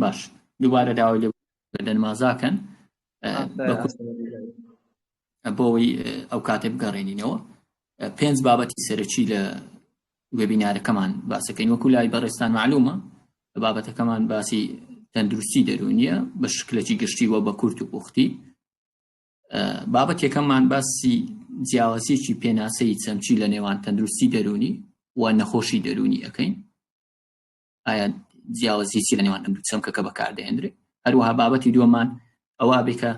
باش دووبارە داوای لێ دەنمازاکەن بۆەوەی ئەو کاتێ بگەڕێنینەوە پێنج بابەتی سەرەکی لە وێبینارەکەمان باسەکەین وەکو لای بەڕێستان معلومە بابەتەکەمان باسی تەندروستی دەروونیە بە شکلێکی گشتی وە بە کورت و پوختی بابەت یەکەممان باسی جیاوازیەکی پێناسەی چەمکی لە نێوان تەندروستی دەروونی و نەخۆشی دەروونی ئەەکەین ئایا جیاوازی چی لە نێوان ئەم دوو چەمکەکە بەکاردەهێنرێ هەروەها بابەتی دووەمان ئەوە بێ کە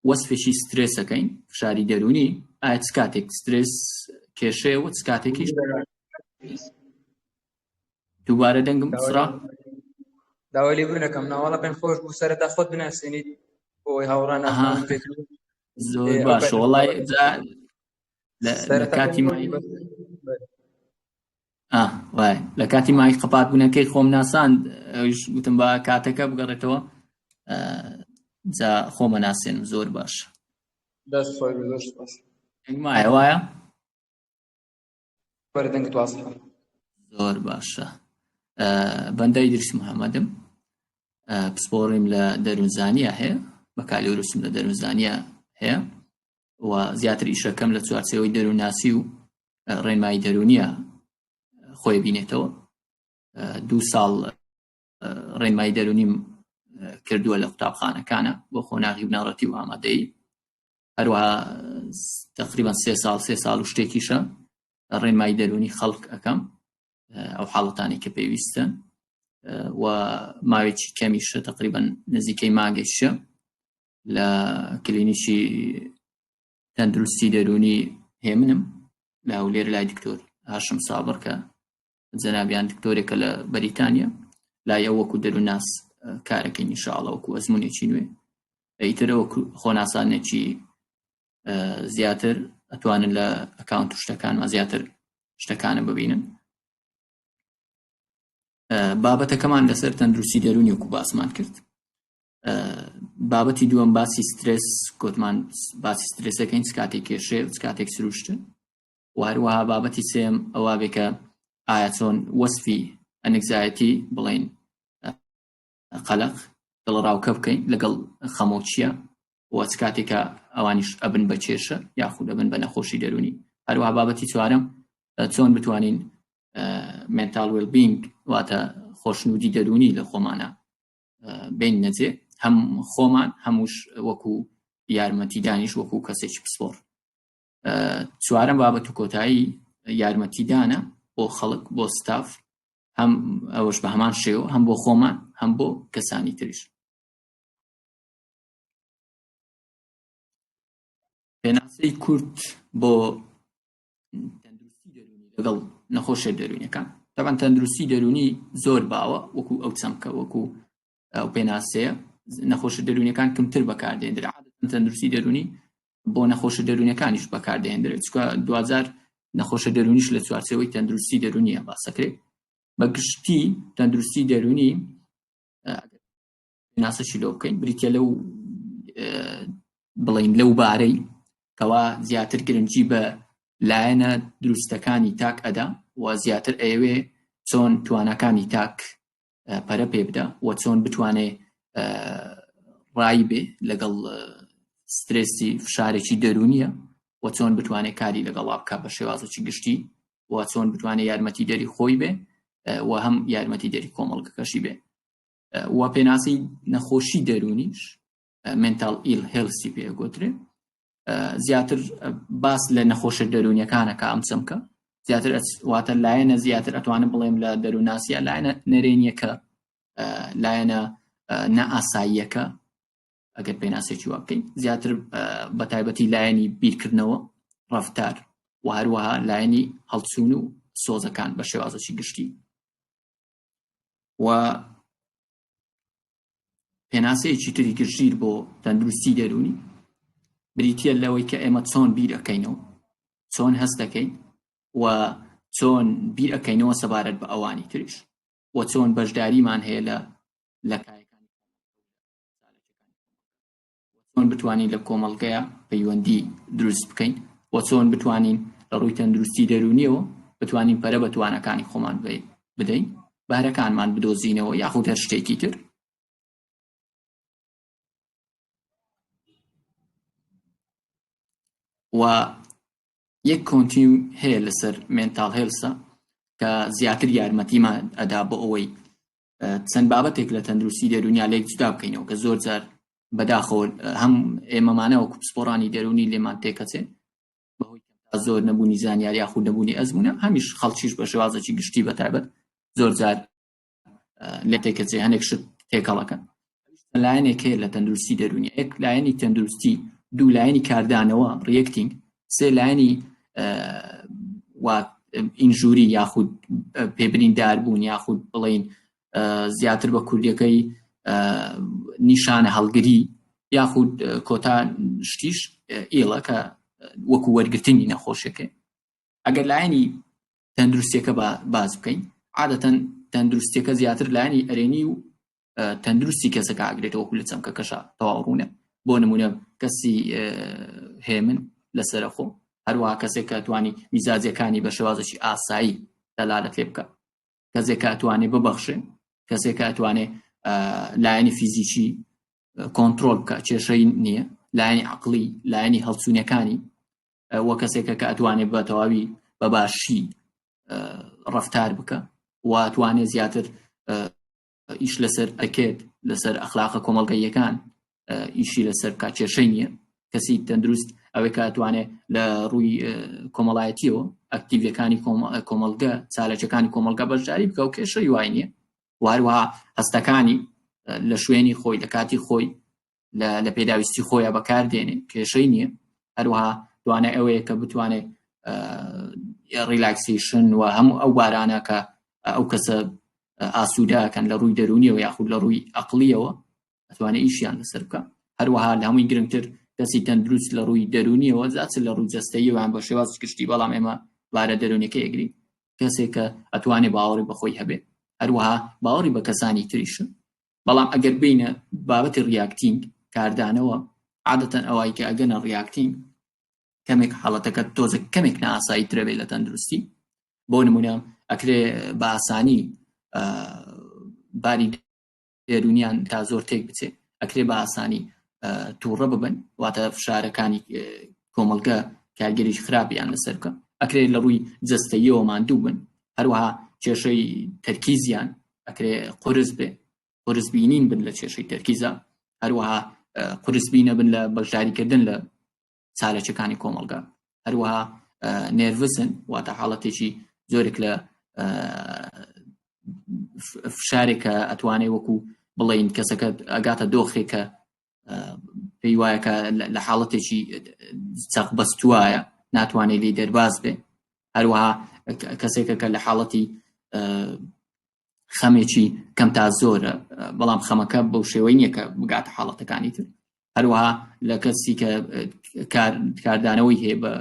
وەسفێکی سترێسەکەین فشاری دەروونی ئایا چ کاتێک سترێس کێشەیە و چ کاتێکیش دووبارە دەنگم سڕا داوای لێبوردنەکەم ناوەڵا پێم خۆش بوو سەرەتا خۆت بناسێنیت بۆ ئەوەی هاوڕان ناسێت زۆر باشە وەڵای لە کاتی وایە لە کاتی مایک قەپات بوونەکەی خۆم ناساند ئەویش گوتم با کاتەکە بگەڕێتەوە جا خۆمە ناسێنم زۆر باش دەست خۆش بێ، زۆر سوپاس. مایە وایە بەرە دەنگت وازحە. زۆر باشە بەندە ئیدریس محەممەدم پسپۆڕیم لە دەروونزانیە هەیە بەکالۆریوسم لە دەروونزانیە هەیە و زیاتر ئیشەکەم لە چوارچێوەی دەروونناسی و ڕێنمایی دەروونیە خۆی بینێتەوە دوو ساڵ ڕێنمایی دەرونیم کردووە لە قوتابخانەکانە بۆ قۆناغی بنەڕەتی و ئامادەیی هەروەها تقریبا سێ ساڵ سێ ساڵ و شتێکیشە ڕێنمایی دەرونی خەڵک ئەەکەم ئەو حاڵەتانی کە پێویستن و ماوەیەکی کەمیشە تقریبا نزیکەی مانگێکیشە لە کلینیکی تەندروستی دەروونی هێمنم لە هەولێر لای دکتۆر هاشم سابڕ کە جەنابیان دکتۆرێکە لە بەریتانیا لای ئەو وەکو دەروونناس کارەکەین ئینشاءڵڵا وەکو ئەزمونێکی نوێ ئیتر وەکو خۆناسانێکی زیاتر ئەتوانن لە ئەکاونت و شتەکانمان زیاتر شتەکانە ببینن بابەتەکەمان لەسەر تەندروستی دەروونی وەکو باسمان کرد بابەتی دووەم باسی سترێس گوتمان باسی سترێسەکەین چ کاتێک کێشەیە و چ کاتێک سروشتە و هەروەها بابەتی سێم ئەوە بێ کە ئایا چۆن وەسفی anxiety بڵین قەلق دڵەڕاوکە بکەین لەگەڵ خەمۆکییە و چ کاتێکە ئەوانیش ئەبن بە کێشە یاخود ئەبن بە نەخۆشی دەروونی هەروەها بابەتی چوارەم چۆن بتوانین mental well-being واتە خۆشنودی دەروونی لە خۆمانە بین نەجێ هەم خۆمان هەمووش وەکو یارمەتیدانیش وەکو کەسێکی پسپۆڕ چوارەم بابەت و کۆتایی یارمەتیدانە بۆ خەڵک بۆ ستاف هەم ئەوەش بە هەمان شێوە هەم بۆ خۆمان هەم بۆ کەسانی تریش پێناسەی کورت بۆ تەندروستی دەروونی لەگەڵ نەخۆشیە دەروونیەکان تەبعەن تەندروستی دەروونی زۆر باوە وەکو ئەو چەمکە وەکو ئەو پێناسەیە نەخۆشە دەروونیەکان کەمتر بەکاردێندرا عادەتەن تەندروستی دەروونی بۆ نەخۆشە دەروونیەکانیش بەکاردێندرێت چونکە دواجار نەخۆشە دەروونیش لە چوارچێوەی تەندروستی دەروونیە باسەکرێت بە گشتی تەندروستی دەروونی پێناسەشی لۆ بکەین بریتە لەو بڵین لەو بارەی کەوا زیاتر گرنگی بە لایەنە دروستەکانی تاک ئەدا و زیاتر ئەیەوێ چۆن تواناکانی تاک پەرە پێ بدە و چۆن بتوانێ ڕای بێ لەگەڵ سترێسی فشارێکی دەرونیە و چۆن بتوانێت کاری لەگەڵا بکە بە شێوازێکی گشتی و چۆن بتوانێت یارمەتی دەری خۆی بێ و هەم یارمەتی دەری کۆمەڵگەکەشی بێ و پێناسی نەخۆشی دەرونیش mental ill health ی پێ گوترێ زیاتر باس لە نەخۆشە دەرونیەکانەکە ئەم چەمکە زیاتر واتە لایەنە زیاتر ئەتوانم بڵێم لە دەروونناسیە لایەنە نەرێنیەکە لایەنە نائاساییەکە ئەگەر پێناسێکی وا بکەین زیاتر بە تایبەتی لایەنی بیرکردنەوە ڕفتار و هەروەها لایەنی هەڵچوون و سۆزەکان بە شێوازێکی گشتی و پێناسەیەکی تری گشتگیر بۆ تەندروستی دەروونی بریتە لەوەی کە ئێمە چۆن بیر ئەەکەینەوە چۆن هەست دەکەین و چۆن بیر ئەەکەینەوە سەبارەت بە ئەوانی تریش و چۆن بەشداریمان هەیە لە لە کایەکانی چۆن بتوانین لە کۆمەڵگەیە پەیوەندی دروست بکەین و چۆن بتوانین لە ڕووی تەندروستی دەروونیەوە بتوانین پەرە بە توانەکانی خۆمان بدەین بەهرەکانمان بدۆزینەوە یاخود هەر شتێکی تر. و یەک continuum هەیە لەسەر mental health ە کە زیاتر یارمەتیمان ئەدا بۆ ئەوەی چەند بابەتێک لە تەندروستی دەروونیا لێک جودا بکەینەوە کە زۆر جار بەداخەوە هەم ئێمەمانە وەکو پسپۆڕانی دەروونی لێمان تێکەچێ بەهۆی زۆر نەبوونی زانیاری یاخود نەبوونی ئەزمونە، هەمیش خەڵکیش بە شێوازێکی گشتی بە تایبەت زۆر جار لێ تێکەچێ، هەندێک شت تێکەڵەکەن. لایەنێک هەیە لە تەندروستی دەروونی، یەک لایەنی تەندروستی، دوو لایەنی کاردانەوە reacting، سێ لایەنی injury یاخود پێبریندار بوون یاخود بڵین زیاتر بە کوردیەکەی نیشانە هەڵگری، یاخود کۆتا شتیش ill ە کە وەکو وەرگرتنی نەخۆشیەکەی. ئەگەر لایەنی تەندروستیەکە باز بکەین، عادەتەن تەندروستیەکە زیاتر لایەنی ئەرێنی و تەندروستی کەسەکە ئاگرێتەوە، وەکو لە چەمکەکەشا تەواو ڕوونە. بۆ نمونە کەسی هێمن لەسەرخۆ، هەروەها کەسێک کە توانی میزاجەکانی بە شێوازێکی ئاسایی دەلالەت لێ بکە، کەسێک کە ئەتوانێ ببەخشێ، کەسێک کە ئەتوانێ لایەنی فیزیکی کۆنترۆل بکە، کێشەی نییە، لایەنی عقلی، لایەنی هەڵچوونەکانی، وە کەسێکە کە ئەتوانێت بە تەواوی بە باشی ڕفتار بکە و ئەتوانێت زیاتر ئیش لەسەر ئەکێت، لەسەر ئەخلاقە کۆمەڵگەیەکان ئیشی لەسەر بکە، کێشەی نییە. کەسی تەندروست ئەوەی کە ئەتوانێت لە ڕووی کۆمەڵایەتیەوە ئەکتیڤەکانی کۆمەڵگە، چالەکەکانی کۆمەڵگە بەشداری بکە و کێشەی وای نییە. و هەروەها هەستەکانی لە شوێنی خۆی، لە کاتی خۆی، لە پێداویستی خۆیان بەکاردێنێ، کێشەی نییە. هەروەها توانای ئەوەیە کە بتوانێت relaxation و هەموو ئەو بارانە کە ئەو کەسە ئاسوودەکەن لە ڕووی دەرونیەوە یاخود لە ڕووی ئەقلیەوە ئەتوانێت ئیشیان لەسەر بکە. هەروەها لە هەمووی گرنگتر کەسی تەندروست لە ڕووی دەرونیەوە، زیاتر لە ڕووی جەستەییەوە بە شێواز گشتی، بەڵام ئێمە بارە دەرونیەکە یەگرین، کەسێک کە ئەتوانێت باوەڕی بەخۆی هەبێ، هەروەها باوەڕی بە کەسانی تریشە. بەڵام ئەگەر بینە بابەتی reacting کاردانەوە، عادەتەن ئەوای کە ئەگەنە reacting کەمێک حاڵەتەکە تۆزێک کەمێک ناسایی ترە بێت لە تەندروستی. بۆ نمونە ئەکرێ بە ئاسانی باری دەرونیان تا زۆر تێک بچێت، ئەکرێ بە ئاسانی تووڕە ببن، واتە فشارەکانی کۆمەڵگە کارگەری خراپیان لەسەر بکە، ئەکرێت لە ڕووی جەستەییەوە ماندوو بن، هەروەها کێشەی تەرکیزیان ئەکرێ قورس بێ، قورس بینین بن لە کێشەی تەرکیزە، هەروەها قورس بینە بن لە بەشداریکردن لە چالەکەکانی کۆمەڵگە، هەروەها nervous ن، واتە حاڵەتێکی زۆرێک لە فشارێکە ئەتوانێ وەکو بڵین کەسەکە ئەگاتە دۆخێکە پێی وایە کە لە حاڵەتێکی چەق بەستوایە ناتوانێت لی دەرباز بێ. هەروەها کەسێکە کە لە حاڵەتی خەمێکی کەم تا زۆرە، بەڵام خەمەکە بەو شێوەی نییە کە بگاتە حاڵەتەکانی تر. هەروەها لە کەسی کە کاردانەوەی هەیە بە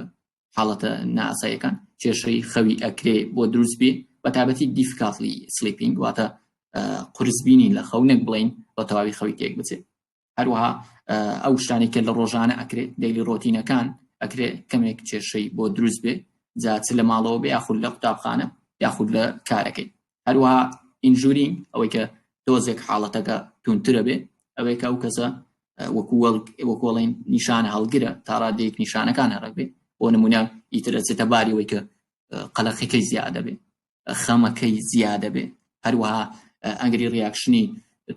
حاڵەتە نائاساییەکان، کێشەی خەوی ئەکرێ بۆ دروست بێ، بە تایبەتی difficulty sleeping، واتە قورس بینین لە خەو، نەک بڵین بە تەواوی خەوی تێک بچێت. هەروەها ئەو شتانێک کە لە ڕۆژانە ئەکرێت، daily routine ەکان، ئەکرێ کەمێک کێشەی بۆ دروست بێ، جا چ لە ماڵەوە بێ یاخود لە قوتابخانە یاخود لە کارەکەی. هەروەها injuring، ئەوەی کە تۆزێک حاڵەتەکە توندترە بێ، ئەوەی کە ئەو کەسە وەکو وەکۆڵین نیشانە هەڵگرە تا ڕادەیەک نیشانەکان هەڕێک بێ. بۆ نمونە ئیتر ئەچێتە باری ئەوەی کە قەلەقیەکەی زیادە بێ، خەمەکەی زیادە بێ، هەروەها angry reaction ی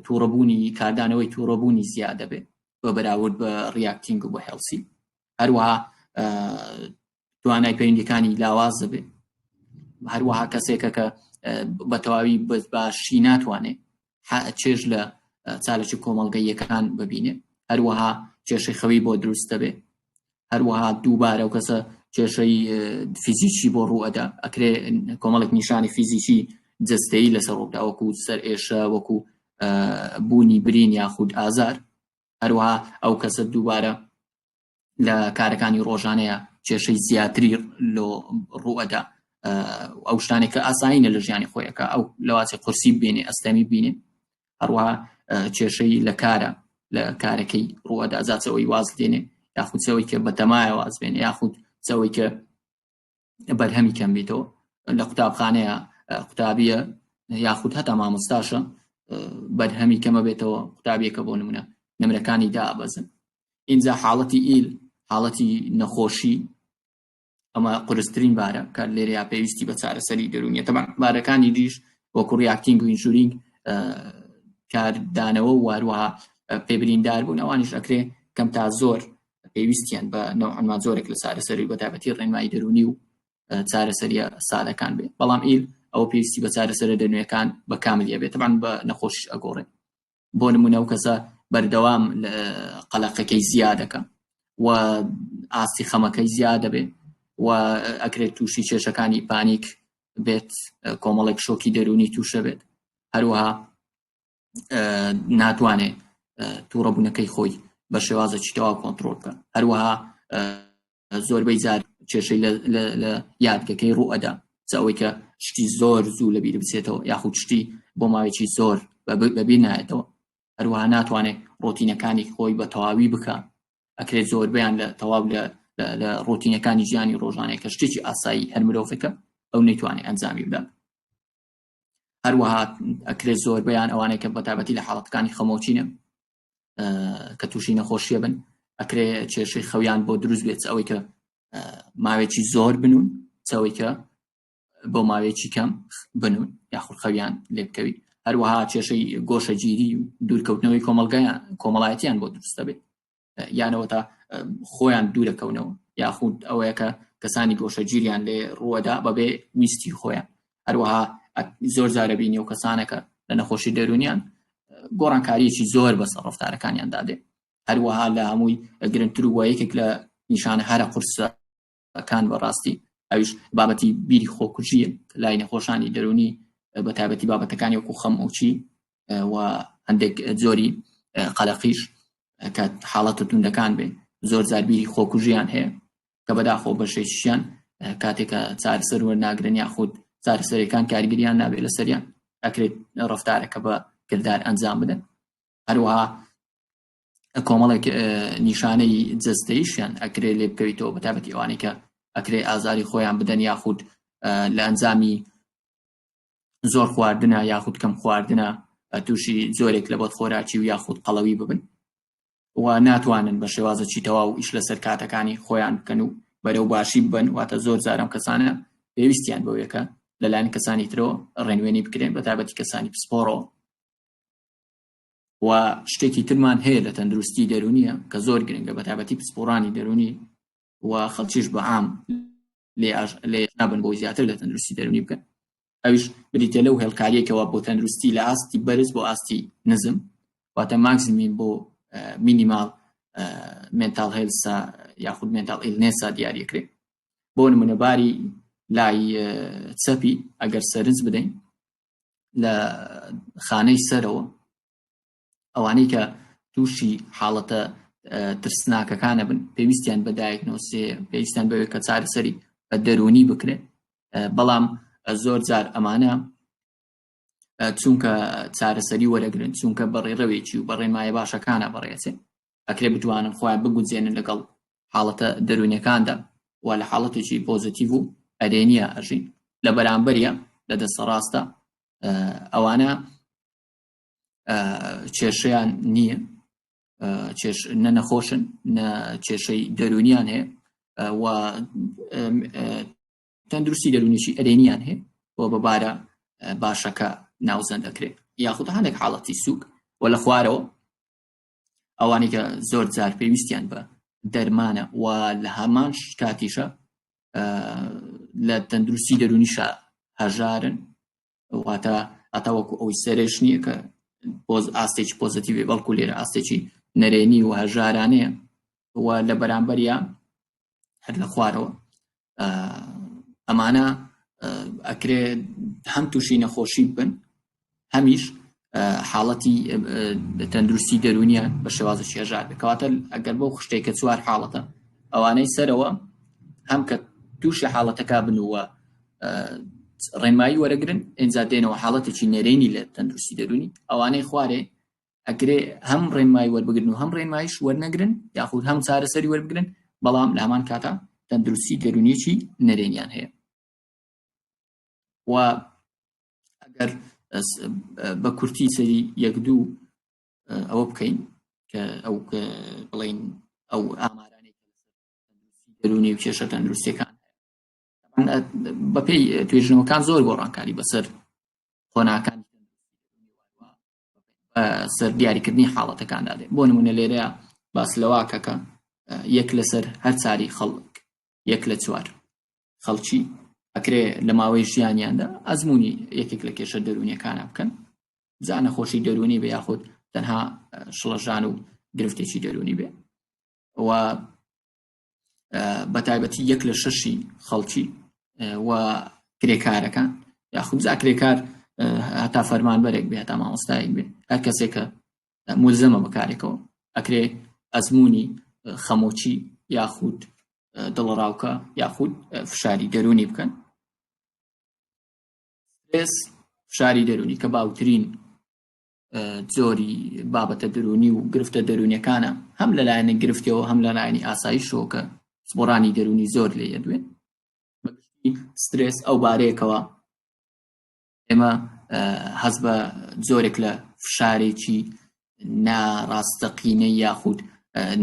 تووڕەبوونی، کاردانەوەی تووڕەبوونی زیادە بێ بە بەراورد بە reacting و بە healthy. هەروەها توانای پەیوەندیەکانی لاواز دەبێت. هەروەها کەسێکە کە بە تەواوی باشی ناتوانێت چێژ لە چالکی کۆمەڵگەیەکان ببینێ. هەروەها کێشەی خەوی بۆ دروست دەبێت. هەروەها دووبارە و کەسە کێشەی فیزیکی بۆ ڕوو ئەدا، ئەکرێ کۆمەڵێک نیشانی فیزیکی جەستەیی لەسەر ڕووبدا، وەکو سەر ئێشە، وەکو بوونی برین یاخود ئازار. هەروەها ئەو کەسە دووبارە لە کارەکانی ڕۆژانەیە کێشەی زیاتری لۆ ڕوئەدا، ئەو شتانێک کە ئاسایینە لە ژیانی خۆیەکە ئەو لەواچێ قورسی بینێ، ئەستەمی بینێ. هەروەها کێشەی لە کارە لە کارەکەی ڕوئەدا، جا چ ئەوەی واز دێنێ یاخود چ ئەوەی کە بەتەمایە واز بێنێ یاخود چ ئەوەی کە بەرهەمی کەم بیتەوە. لە قوتابخانەیە قوتابیە یاخود هەتا مامۆستاشە بەرهەمی کەمە بێتەوە، قوتابیەکە بۆ نمونە نمرەکانی دابەزن. ئینجا حاڵەتی ill، حاڵەتی نەخۆشی، ئەمە قورسترین بارە کە لێرەیا پێویستی بە چارەسەری دەروونیە. تەبعەن بارەکانی دیش وەکو reacting و injuring کاردانەوە و هەروەها پێبریندار بوون ئەوانیش ئەکرێ کەم تا زۆر پێویستیان بە نەوعەنما جۆرێک لە چارەسەری بە تایبەتی ڕێنمایی دەروونی و چارەسەریە سادەکان بێ، بەڵام ئیل ئەوە پێویستی بە چارەسەرە دەروونیەکان بە کاملیە بێت، تەبعەن بە نەخۆشیش ئەگۆڕێ. بۆ نمونە ئەو کەسە بەردەوام قەلەقەکەی زیادەکە و ئاستی خەمەکەی زیادە بێ و ئەکرێت تووشی کێشەکانی panic بێت، کۆمەڵێک شۆکی دەروونی تووشە بێت، هەروەها ناتوانێت تووڕەبوونەکەی خۆی بە شێوازێکی تەواو کۆنترۆل بکە. هەروەها زۆربەی جار کێشەی لە یادگەکەی ڕوو ئەدا، چ ئەوەی کە شتی زۆر زوو لەبیر بچێتەوە یاخود شتی بۆ ماوەیەکی زۆر بەبیر نایەتەوە. هەروەها ناتوانێت ڕۆتینەکانی خۆی بە تەواوی بکە، ئەکرێت زۆربەیان لە تەواو لە ڕۆتینەکانی ژیانی ڕۆژانەیە کە شتێکی ئاسایی هەر مرۆڤێکە ئەو نەیتوانێت ئەنجامی بدات. هەروەها ئەکرێت زۆربەیان ئەوانەی کە بەتابەتی لە حاڵەتەکانی خەمۆکینە کە تووشی نەخۆشیە بن ئەکرێ کێشەی خەویان بۆ دروست بێت، ئەوەی کە ماوەیەکی زۆر بنون، ئەوەی کە بۆ ماوەیەکی کەم بنون یاخود خەویان لێ بکەوی. هەروەها کێشەی گۆشەگیری و دوورکەوتنەوەی کۆمەڵگایان کۆمەڵایەتیان بۆ دروست دەبێت، یانەوە تا خۆیان دوورەکەونەوە یاخود ئەوەیە کە کەسانی گۆشەگیریان لێ ڕووەدا بەبێ ویستی خۆیان. هەروەها زۆر جارە بینی و کەسانەکە لە نەخۆشی دەروونیان گۆڕانکاریەکی زۆر بەسەر ڕەفتارەکانیان دادێ. هەروەها لە هەمووی گرنگتر و یەکێک لە نیشانە هەرە قورسەکان بەڕاستی ئەویش بابەتی بیری خۆکوژیە لای نەخۆشانی دەروونی، بە تایبەتی بابەتەکانی وەکو خەمۆکی و هەندێک جۆری قەلەقیش کە حاڵەتە توندەکان بێ زۆر جار بیری خۆکوژیان هەیە کە بەداخەوە بەشێکیشیان کاتێک کە چارەسەر وەرناگرن یاخود چارەسەرەکان کاریگەریان نابێت لەسەریان ئەکرێت ڕەفتارەکە بە کردار ئەنجام بدەن. هەروەها کۆمەڵێک نیشانەی جەستەیشیان ئەکرێ لێ بکەویتەوە، بە تایبەتی ئەوانەی کە ئەکرێ ئازاری خۆیان بدەن یاخود لە ئەنجامی زۆر خواردنە یاخود کەم خواردنە تووشی جۆرێک لە بەدخۆراکی و یاخود قەڵەوی ببن و ناتوانن بە شێوازەکی تەواو ئیش لەسەر کاتەکانی خۆیان بکەن و بەرەو باشی ببن. واتە زۆر جارم کەسانە پێویستیان بەوەیەکە لەلایەن کەسانی ترەوە ڕێنوێنی بکرێن، بە تایبەتی کەسانی پسپۆڕەوە. و شتێکی ترمان هەیە لە تەندروستی دەرونیە کە زۆر گرنگە، بە تایبەتی پسپۆڕانی دەرونی و خەڵکیش بە عام لێ نابن بۆی زیاتر لە تەندروستی دەرونی بکەن، ئەویش بریتە لەو هێڵکاریەکەوە بۆ تەندروستی لە ئاستی بەرز بۆ ئاستی نزم، واتە maximum بۆ minimal mental health ا یاخود mental illness ا دیاریەکرێت. بۆ نمونە باری لای چەپی ئەگەر سەرنج بدەین لە خانەی سەرەوە ئەوانەی کە تووشی حاڵەتە ترسناکەکانە بن پێویستیان بە diagnosis ێ، پێویستیان بەوێت کە چارەسەری دەروونی بکرێت. بەڵام زۆر جار ئەمانە چونکە چارەسەری وەرەگرن، چونکە بە ڕێڕەوێکی و بە ڕێنمایە باشەکانە بەڕێچێ، ئەکرێ بتوانن خۆیان بگونجێنن لەگەڵ حاڵەتە دەروونیەکاندا و لە حاڵەتێکی positive و ئەرێنیە ئەژین. لە بەرامبەریە لە دەستە ڕاستە ئەوانە کێشەیان نییە، کێش نە نەخۆشن نە کێشەی دەروونیان هەیە و تەندروستی دەروونیی ئەرێنیان هەیە و بە بارە باشەکە ناوزەند دەکرێت، یاخود هەندێک حاڵەتی سووک. و لە خوارەوە ئەوانەی کە زۆر جار پێویستیان بە دەرمانە و لە هەمان کاتیشە لە تەندروستی دەروونیشە هەژارن، واتە ئەتاوەکو ئەوەی سەرێش نییە کە ئاستێکی positive ێ، بەڵکو لێرە ئاستێکی نەرێنی و هەژارانەیە و لە بەرامبەریا هەر لە خوارەوە ئەمانە ئەکرێ هەم تووشی نەخۆشی بن هەمیش حاڵەتی تەندروستی دەرونیان بە شێوازێکی هەژار بێت. کەواتە ئەگەر بەو خشتەی کە چوار حاڵەتە ئەوانەی سەرەوە هەم کە تووشی حاڵەتەکە بن و ڕێنمایی وەرەگرن ئینجا دێنەوە حاڵەتێکی نەرێنی لە تەندروستی دەرونی، ئەوانەی خوارێ ئەکرێ هەم ڕێنمایی وەربگرن و هەم ڕێنماییش وەرنەگرن یاخود هەم چارەسەری وەربگرن، بەڵام لە هەمان کاتا تەندروستی دەرونیەکی نەرێنیان هەیە. و ئەگەر بە کورتی سەری یەک دوو ئەوە بکەین کە ئەو بڵین ئەو ئامارانەی دەرونی و کێشە تەندروستیەکان. بەپێی توێژینەوەکان زۆر گۆڕانکاری بەسەر قۆناکانی سەر دیاریکردنی حاڵەتەکاندا دێ. بۆ نمونە لێرەیە باس لەوە کە یەک لەسەر هەر چاری خەڵک، یەک لە چوار خەڵکی ئەکرێ لە ماوەی ژیانیاندا ئەزمموی یەکێک لە کێشە دەروونیەکانە بکەن، جا نەخۆشی دەروونی بێ یاخود تەنها شڵەژان و گرفتێکی دەروونی بێ. و بە تایبەتی یەک لە شەشی خەڵکی و کرێکارەکان یاخود جا کرێکار هەتا فەرمانبەرێک بێ هەتا مامۆستایەک بێ هەر کەسێکە ملزەمە بەکارێکەوە ئەکرێ ئەزمموی خەمۆکی یاخود دڵەڕاوکە یاخود فشاری دەرونی بکەن. سترێس، فشاری دەرونی کە باوترین جۆری بابەتە دەرونی و گرفتە دەرونیەکانە، هەم لەلایەنی گرفتەوە هەم لەلایەنی ئاسایشەوە کە پسپۆڕانی دەرونی زۆر لێ ئەدوێن. بەگشتی سترێس ئەو بارەیەکەوە ئێمە هەست بە جۆرێک لە فشارێکی ناڕاستەقینە یاخود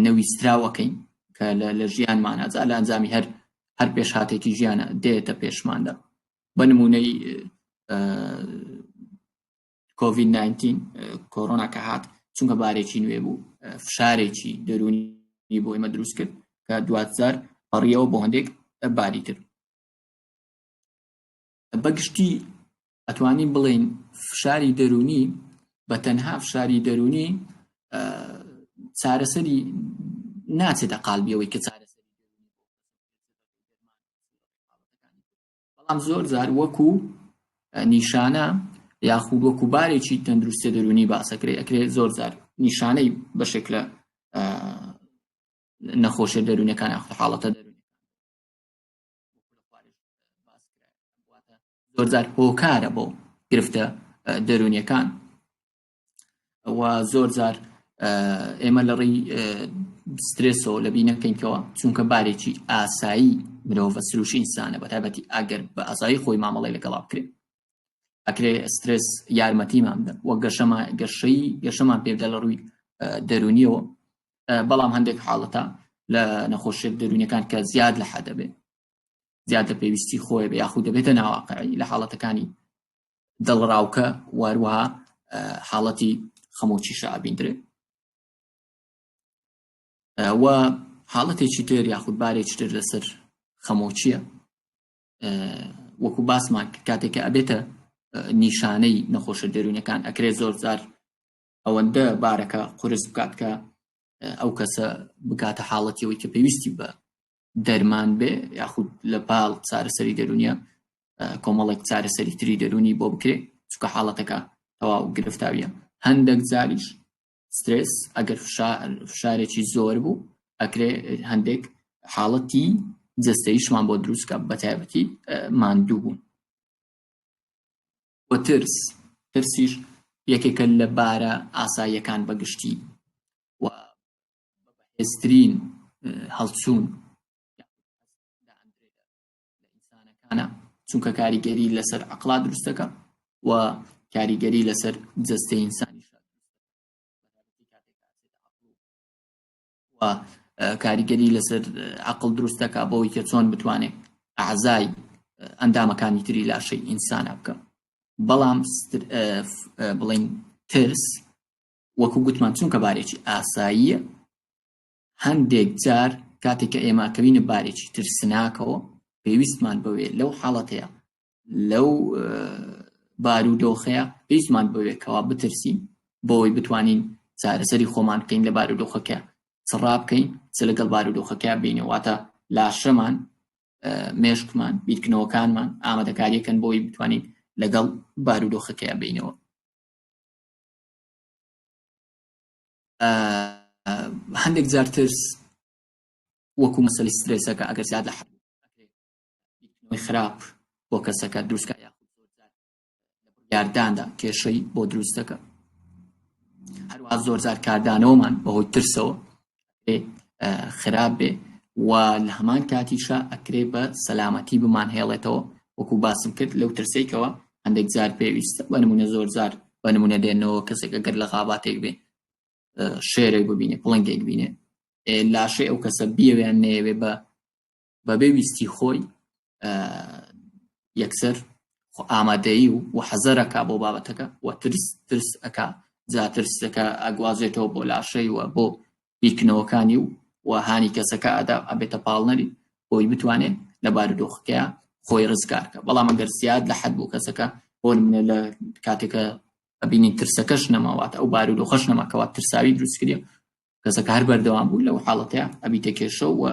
نەویستراوەکەین کە لە ژیانمانە، جا لە ئەنجامی هەر پێشهاتێکی ژیانە دێتە پێشماندا. بە نمونەی کۆڤید 19 کۆرۆنا کە هات، چونکە بارێکی نوێ بوو، فشارێکی دەرونی بۆ ئێمە دروست کرد کە دواتجار پەڕیەوە بۆ هەندێک باری تر. بەگشتی ئەتوانین بڵێین فشاری دەرونی بە تەنها فشاری دەرونی چارەسەری ناچێتە قالبیەوەی کە چارەسەری، بەڵام زۆر جار وەکو نیشانە یاخود وەکو بارێکی تەندروستە دەرونی باسەکرێ، ئەکرێ زۆر جار نیشانەی بەشێک لە نەخۆشیە دەرونیەکان یاخود حاڵەتە دەرونیەکان زۆر جار هۆکارە بۆ گرفتە دەرونیەکان. و زۆر جار ئێمە لە ڕێی سترێسەوە لە بینەکەینکەوە، چونکە بارێکی ئاسایی مرۆڤە سروشی ئینسانە، بە تایبەتی ئەگەر بە ئاسایی خۆی مامەڵەی لەگەڵا بکرێت، ئەکرێ سترێس یارمەتیمان بدە وە گەشەمان پێبدە لە ڕووی دەرونیەوە. بەڵام هەندێک حاڵەتە لە نەخۆشیە دەرونیەکان کە زیاد لە حەدە بێ، زیاد لە پێویستی خۆی بێ یاخود دەبێتە ناواقعی لە حاڵەتەکانی دڵڕاوکە، واروەها حاڵەتی خەمۆکیشە ئەبیندرێ. و حاڵەتێکی تر یاخود بارێکی تر لەسەر خەمۆکیە، وەکو باسمان کرد کاتێک کە ئەبێتە نیشانەی نەخۆشە دەروونەکان، ئەکرێت زۆر جار ئەوەندە بارەکە قورس بکات کە ئەو کەسە بگاتە حاڵەتیەوەی کە پێویستی بە دەرمان بێ یاخود لە پاڵ چارەسەری دەرونیە کۆمەڵێک چارەسەری تری دەرونی بۆ بکرێ، چونکە حاڵەتەکە تەواو گرفتاویە. هەندێک جاریش سترێس ئەگەر فشارێکی زۆر بوو ئەکرێ هەندێک حاڵەتی جەستەییشمان بۆ دروست کە بە تایبەتی ماندوو بوون. و ترس، ترسیش یەکێکە لە بارە ئاساییەکان بەگشتی و بەهێزترین هەڵچوون ئینسانەکانە، چونکە کاریگەری لەسەر عەقڵا دروست دەکا و کاریگەری لەسەر جەستەی ئینسانیش و کاریگەری لەسەر عەقڵ دروست دەکا بۆی کە چۆن بتوانێت ئەعزای ئەندامەکانی تری لاشەی ئینسانە بکە. بەڵام بڵین ترس وەکو گوتمان چونکە بارێکی ئاساییە، هەندێک جار کاتێک کە ئێمە کەوینە بارێکی ترسناکەوە پێویستمان بەوێ لەو حاڵەتەیە لەو بارودۆخەیە پێویستمان بەوێ کەوا بترسین بۆی بتوانین چارەسەری خۆمان بکەین لە بارودۆخەکە چڕا بکەین، چ لەگەڵ بارودۆخەکە بینەوە، واتە لاشەمان مێشکمان بیرکردنەوەکانمان ئامادەکاریەکەن بۆی بتوانین لەگەڵ بارودۆخەکەیا بینەوە. هەندێک جار ترس وەکو مەسەلی سترێسەکە ئەگەر زیاد لە حەد خراپ بۆ کەسەکە دروستکە یاخود زۆر جار لە بڕیارداندا کێشەی بۆ دروست دەکە. هەروەها زۆر جار کاردانەوەمان بەهۆی ترسەوە خراپ بێ و لە هەمان کاتیشا ئەکرێ بە سەلامەتی بمان هێڵێتەوە، وەکو باسم کرد لەو ترسێکەوە هەندێک جار پێویستە بە نمونە زۆر جار بە نمونە دێنەوە کەسێک ئەگەر لە غاباتێک بێ شێرێک ببینێ پڵنگێک بینێ لاشەی ئەو کەسە بیەوێ نەیەوێ بە بەبێ ویستی خۆی یەکسەر ئامادەیی و حەزەرەکە بۆ بابەتەکە و ترس ترس ئەکا جا ترسەکە ئەگوازێتەوە بۆ لاشەی و بۆ بیرکردنەوەکانی و و هانی کەسەکە ئەدا ئەبێتە پاڵنەری بۆی بتوانێت لە بارودۆخەکەیا خۆی ڕزگار کە. بەڵام ئەگەر زیاد لە حەد بوو کەسەکە بۆ نمونە لە کاتێکە ئەبینین ترسەکەش نەما واتە ئەو بارودۆخەش نەما کەوا ترساوی دروست کردیە کەسەکە هەر بەردەوام بوو لەو حاڵەتەیە ئەبیتە کێشە و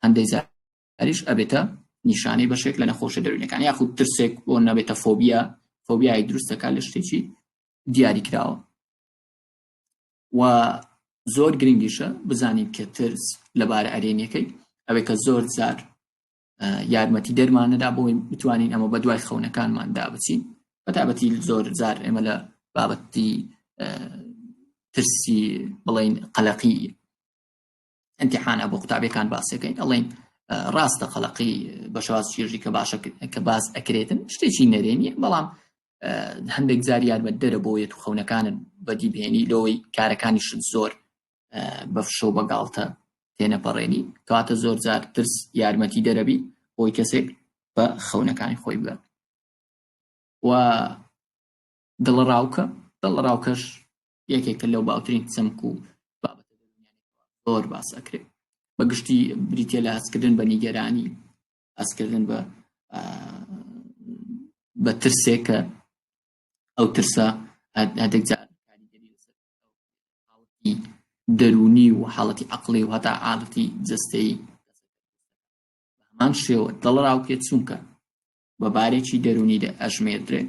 هەندێک جاریش ئەبێتە نیشانەی بەشێک لە نەخۆشە دەروونەکان یاخود ترسێک بۆ نەبێتە فۆبیا فۆبیای دروست دەکات لە شتێکی دیاری کراوە و زۆر گرنگیشە بزانین کە ترس لەبارە ئەرێنیەکەی ئەوێ کە زۆر جار یارمەتی دەرمانەدا بۆی بتوانین ئەمە بە دوای خەونەکانماندا بچین بەتابەتی زۆر جار ئێمە لە بابەتی ترسی بڵین قەلەقی امتحانە بۆ قوتابیەکان باسەکەین ئەڵێن ڕاستە قەلەقی بە شێواز چێژی کە باشە کە باس ئەکرێتن شتێکی نەرێنیە بەڵام هەندێک جار یارمەتدەرە بۆ یەت و خەونەکانت بەدی بهێنی لەوەی کارەکانیشت زۆر بە فشە و بە گاڵتە تێنەپەڕێنی کەواتە زۆر جار ترس یارمەتی دەرەبی بۆی کەسێک بە خەونەکانی خۆی بگات و دڵەڕاوکە دڵەڕاوکەش یەکێکە لەو باوترین چەمک و بابەتە زۆر باس ئەکرێت بە گشتی بریتە لە هەستکردن بە نیگەرانی هەستکردن بە بە ترسێک کە ئەو ترسە هەندێک جار کاریگەری لەسەر حاڵەتی دەروونی و حاڵەتی عەقڵی و هەتا حاڵەتی جەستەیی هەمان شێوە دڵەڕاوکێ چونکە بە بارێکی دەروونی ئەژمێردرێ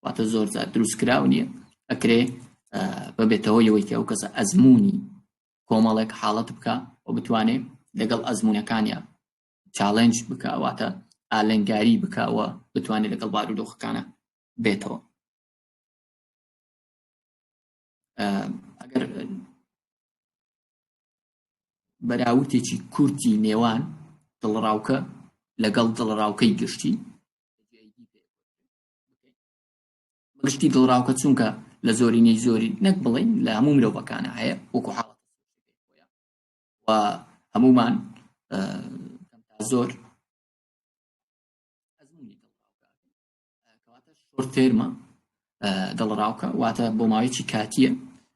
واتە زۆر جار دروستکراو نییە ئەکرێ ببێتەوە ئەوەی کە ئەو کەسە ئەزمموی کۆمەڵێک حاڵەت بکە و بتوانێت لەگەڵ ئەزمونونەکانیا challenge بکە واتە ئالنگاری بکە و بتوانێت لەگەڵ بارودۆخەکانە بێتەوە. ئەگەر بەراوردێکی کورتی نێوان دڵڕاوکە لەگەڵ دڵڕاوکەی گشتی گشتی دڵڕاوکە چونکە لە زۆرینەی زۆری نەک بڵین لە هەموو مرۆڤەکانە هەیە وەکو حاڵەت و هەمومان زۆر ئەزموونی کەواتە short term ە دڵڕاوکە واتە بۆ ماوەیەکی کاتیە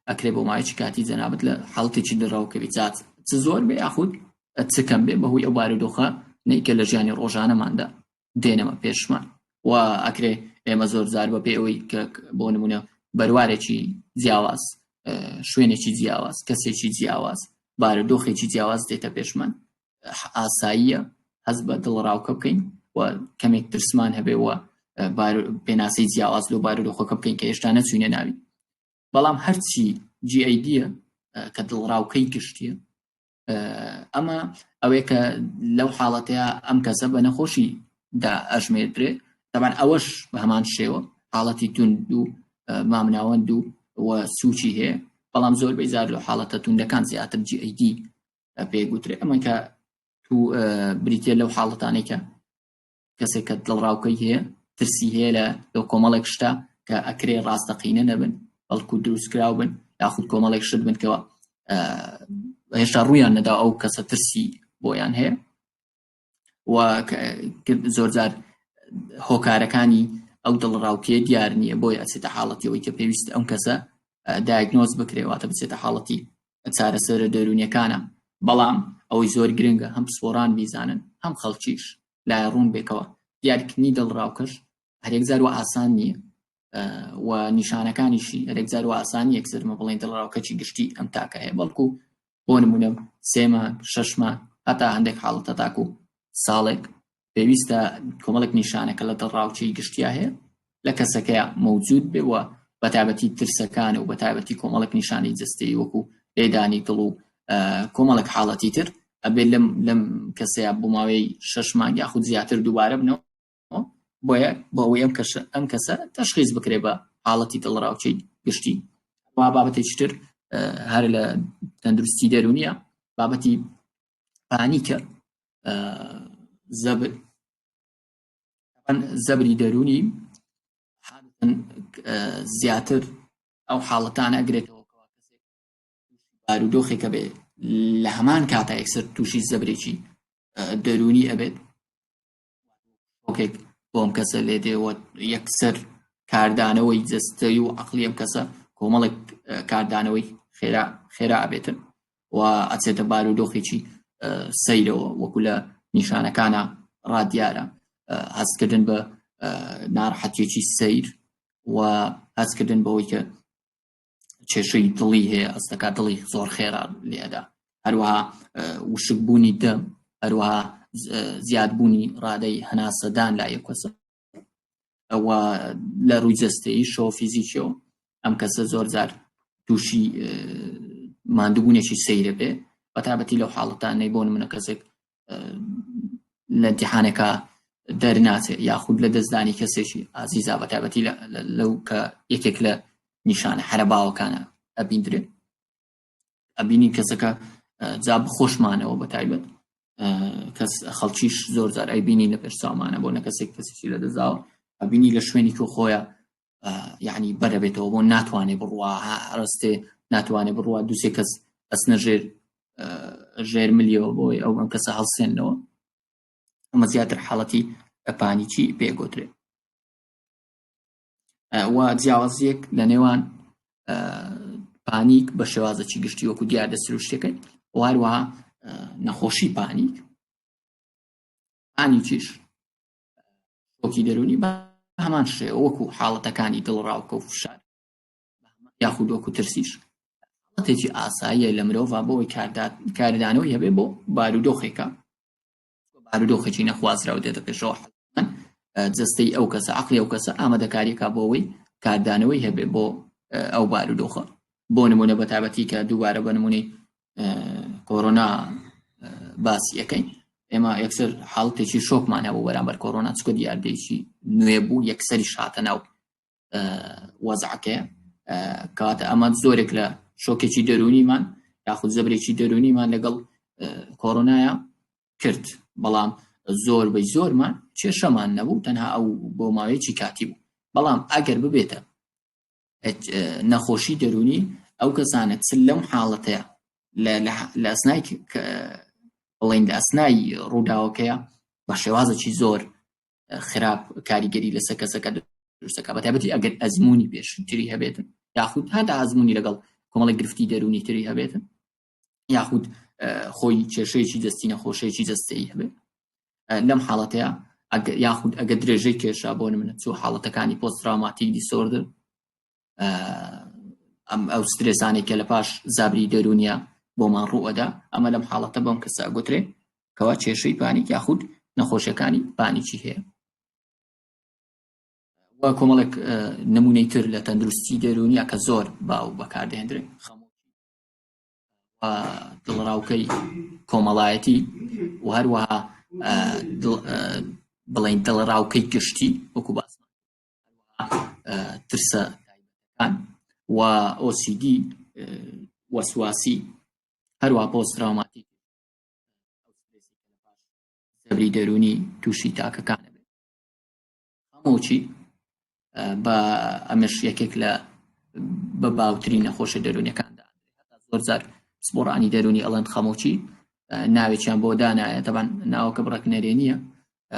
ئەکرێ بۆ ماوەیەکی کاتی جەنابت لە حاڵەتێکی دڵڕاوکە بی جات چ زۆر بێ یاخود چ کەم بێ بەهۆی ئەو بارودۆخە نیکە لە ژیانی ڕۆژانەماندا دێنەمە پێشمان و ئەکرێ ئێمە زۆر زار بە پێ ئەوەی کە بۆ نمونە بەروارێکی جیاواز شوێنێکی جیاواز کەسێکی جیاواز بارودۆخێکی جیاواز دێتە پێشمان ئاساییە هەست بە دڵڕاوکە بکەین و کەمێک ترسمان هەبێ و پێناسەی جیاواز لۆ بارودۆخەکە بکەین کە هێشتا نەچوینە ناوی بەڵام هەرچی GAD کە دڵڕاوکەی گشتیە ئەمە ئەوەیە کە لەو حاڵەتەیە ئەم کەسە بە نەخۆشی دا ئەژمێردرێ تەبان ئەوەش بە هەمان شێوە حاڵەتی توند و مامناوەند و و سوچی هەیە بەڵام زۆر بەی جار لە حاڵەتە توندەکان زیاتر GAD پێ گوترێ ئەمە کە تو بریتە لەو حاڵەتانەی کە کەسێک کە دڵڕاوکەی هەیە ترسی هەیە لە لەو کۆمەڵێک شتە کە ئەکرێ ڕاستەقینە نەبن بەڵکو دروستکراو بن یاخود کۆمەڵێک شت بن کەەوە هێشتا ڕوویان نەدا ئەو کەسە ترسی بۆیان هەیە و زۆرجار هۆکارەکانی ئەو دڵڕاوکێ دیار نییە بۆی ئەچێتە حاڵەتی ئەوەی کە پێویست ئەم کەسە diagnose بکرێ واتە بچێتە حاڵەتی چارەسەرە دەروونیەکانە بەڵام ئەوەی زۆر گرنگە هەم پسپۆران بیزانن هەم خەڵکیش لای ڕوون بێکەوە دیارکردنی دڵڕاوکەش هەرێکجار و ئاسان نییە و نیشانەکانیشی هەرێکجار و ئاسان یەکسەرمە بڵێن دڵڕاوکەچی گشتی ئەم تاکە هەیە بەڵکو بۆ نمونە سێ مانگ شەش مانگ هەتا هەندێک حاڵەتە تاکو ساڵێک پێویستە کۆمەڵێک نیشانەکە لە دڵڕاوکێی گشتیا هەیە لە کەسەکەیا مەوجود بێ و بەتایبەتی ترسەکان و بەتایبەتی کۆمەڵێک نیشانەی جەستەیی وەکو لێدانی دڵ و کۆمەڵێک حاڵەتی تر ئەبێ لەم لەم کەسەیە بۆ ماوەی شەش مانگ یاخود زیاتر دووبارە بنەوە بۆیە بۆ ئەوەی ئەم کەسە ئەم کەسە تەشخیص بکرێ بە حاڵەتی دڵڕاوکێی گشتی وا بابەتێکی تر هەر لە تەندروستی دەروونیە بابەتی پانیکە زەبر زەبری دەروونی زیاتر ئەو حاڵەتانە ئەگرێتەوە بارودۆخێکە بێ لە هەمان کاتا یەکسەر تووشی زەبرێکی دەروونی ئەبێت. شۆکێک بۆ ئەم کەسە لێ دێ و یەکسەر کاردانەوەی جەستەی و عەقڵی ئەم کەسە کۆمەڵێک کاردانەوەی خێرا خێرا ئەبێتن و ئەچێتە بارودۆخێکی سەیرەوە وەکو لە نیشانەکانە ڕادیارە هەستکردن بە ناڕەحەتیەکی سەیر و هەستکردن بەوەی کە کێشەی دڵی هەیە ئەستەکە دڵی زۆر خێرا لێدا هەروەها وشکبوونی دەم هەروەها زیادبوونی ڕادەی هەناسەدان لای ئەو کەسە ئەوە لە ڕووی جەستەیی شەوە فیزیکیەوە ئەم کەسە زۆر جار تووشی ماندووبوونێکی سەیرە بێ بەتابەتی لەو حاڵەتانەی بۆ نمونە کەسێک لە امتحانێکا دەرناچێت یاخود لە دەستدانی کەسێکی ئازیزا بە تایبەتی لەو کە یەکێک لە نیشانە هەرە باوەکانە ئەبیندرێت ئەبینین کەسەکە جا بخۆشمانەوە بە تایبەت کەس خەڵکیش زۆر جار ئەیبینی لە پێش چاومانە بۆ نە کەسێک کەسێکی لە دەستداوە ئەبینی لە شوێنی کۆ خۆیان یعنی بەرەبێتەوە بۆ ناتوانێ بڕوا ڕستێ ناتوانێ بڕوا دووسێ کەس ئەسنە ژێر ژێر ملیەوە بۆی ئەو ئەم کەسە هەڵسێنەوە ئەمە زیاتر حاڵەتی panic ی پێگوترێ و جیاوازیەک لە نێوان panic بە شێوازەکی گشتی وەکو دیاردە سروشتەکەی و هەروەها نەخۆشی panic panic یش شۆکی دەرونی بە هەمان شێوە وەکو حاڵەتەکانی دڵڕاوکە و فشار یاخود وەکو ترسیش حاڵەتێکی ئاساییە لە مرۆڤ بۆ ئەوەی کاردانەوەی هەبێ بۆ بارودۆخێکە بارودۆخێکی نەخوازراو دێتە پێشەوە جەستەی ئەو کەسە عقلی ئەو کەسە ئامادەکاریەکە بۆ ئەوەی کاردانەوەی هەبێ بۆ ئەو بارودۆخە بۆ نمونە بە تابەتی کە دووبارە بە نمونەی کۆرۆنا باسی ئەەکەین ئێمە یەکسەر حاڵتێکی شۆکمان هەبوو بەرامبەر کۆرۆنا چکە دیاردەیەکی نوێ بوو یەکسەری شاتە ناو وەزعەکەیە کەواتە ئەمە زۆرێک لە شۆکێکی دەرونیمان یاخود زەبرێکی دەرونیمان لەگەڵ کۆرۆنایە کرد بەڵام زۆر بەی زۆرمان کێشەمان نەبوو تەنها ئەو بۆ ماوەیەکی کاتی بوو بەڵام ئەگەر ببێتە نەخۆشی دەرونی ئەو کەسانە چ لەم حاڵەتەیە لە ئەسنای بڵین لە ئەسنای ڕووداوەکەیە بە شێوازێکی زۆر خراپ کاریگەری لەسەر کەسەکە دروستەکە بە تایبەتی ئەگەر ئەزمموی پێشتری هەبێتن یاخود هەتا ئەزمموی لەگەڵ کۆمەڵی گرفتی دەرونی تری هەبێتن یاخود خۆی کێشەیەکی دەستی نەخۆشەیەکی جەستەیی هەبێت لەم حاڵەتەیە یاخود ئەگە درێژەی کێشا بۆ نمونە چوو حاڵەتەکانی post traumatic disorder ئەم ئەو سترێسانێک کە لە پاش زابری دەروونیە بۆمان ڕووەدا ئەمە لەم حاڵەتە بەم کەسە گوترێ کەوا کێشەی panic یاخود نەخۆشیەکانی panic ی هەیە و کۆمەڵێک نمونەی تر لە تەندروستی دەروونیە کە زۆر باو بەکاردێندرێت خەمۆکی و دڵڕاوکەی کۆمەڵایەتی و هەروەها بڵین دڵڕاوکەی گشتی وەکو باسمان ترسە تایبەتەکان و OCD وەسواسی هەروە post traumatic زەبری دەرونی تووشی تاکەکان بێت خەمۆکی بە ئەمەش یەکێک لە بە باوترین نەخۆشە دەرونیەکاندا زۆر جار پسپۆڕانی دەرونی ئەڵێن خەمۆکی ناوێکیان بۆ دانایە تەبان ناوەکە بڕەک نەرێنیە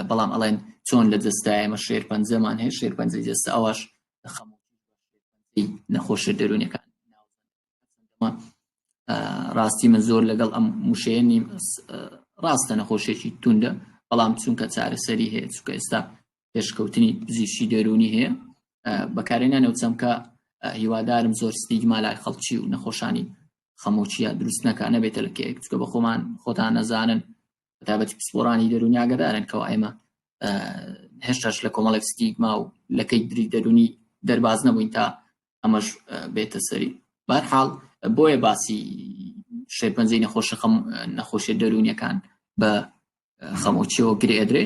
بەڵام ئەڵێن چۆن لە جەستە ئێمە شێرپەنجەمان هەیە شێرپەنجەی جەستە ئەوەش خەمۆکی نەخۆشە دەرونیەکان ڕاستی من زۆر لەگەڵ ئەم وشەیە نیم ڕاستە نەخۆشیێکی توندە بەڵام چونکە چارەسەری هەیە چونکە ئێستا پێشکەوتنی پزیشکی دەرونی هەیە بەکارێنانە و چەمکە هیوادارم زۆر ستیگما لای خەڵکی و نەخۆشانی خەمۆکیە دروست نەکە نەبێتە لە کێک چکە بە خۆمان خۆتان نەزانن بەتابەتی پسپۆرانی دەرونی ئاگدارن کەەوە ئێمە هێشتاش لە کۆمەڵێک ستیگما و لەکەی دری دەرونی دەرباز نەبووین تا ئەمەش بێتە سەری بارحاڵ بۆیە باسی شێرپەنجەی نەخۆشە خەم نەخۆشیە دەروونیەکان بە خەمۆچیەوە گرێ ئەدرێ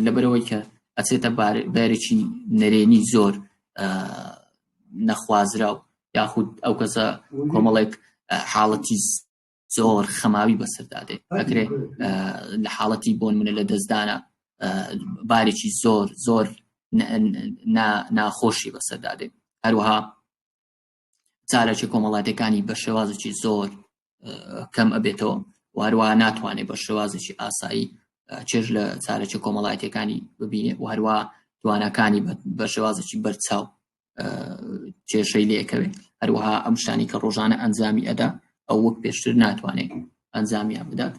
لەبەرەوەی کە ئەچێتە بارێکی نەرێنی زۆر نەخوازراو یاخود ئەو کەسە کۆمەڵێک حاڵەتی زۆر خەماوی بەسەردا دێ ئەکرێ لە حاڵەتی بۆن منە لە دەستدانە بارێکی زۆر زۆر ناخۆشی بەسەردا دێ هەروەها چارەکی کۆمەڵاتەکانی بە شێوازێکی زۆر کەم ئەبێتەوە و هەروەها ناتوانێت بە شێوازێکی ئاسایی چێژ لە چارەکە کۆمەڵایەتیەکانی ببینێ و هەروە تواناکانی بە شێوازێکی بەرچاو کێشەی لێکەوێت. هەروەها ئەم شتانی کە ڕۆژانە ئەنجامی ئەدا ئەو وەک پێشتر ناتوانێت ئەنجامیان بدات.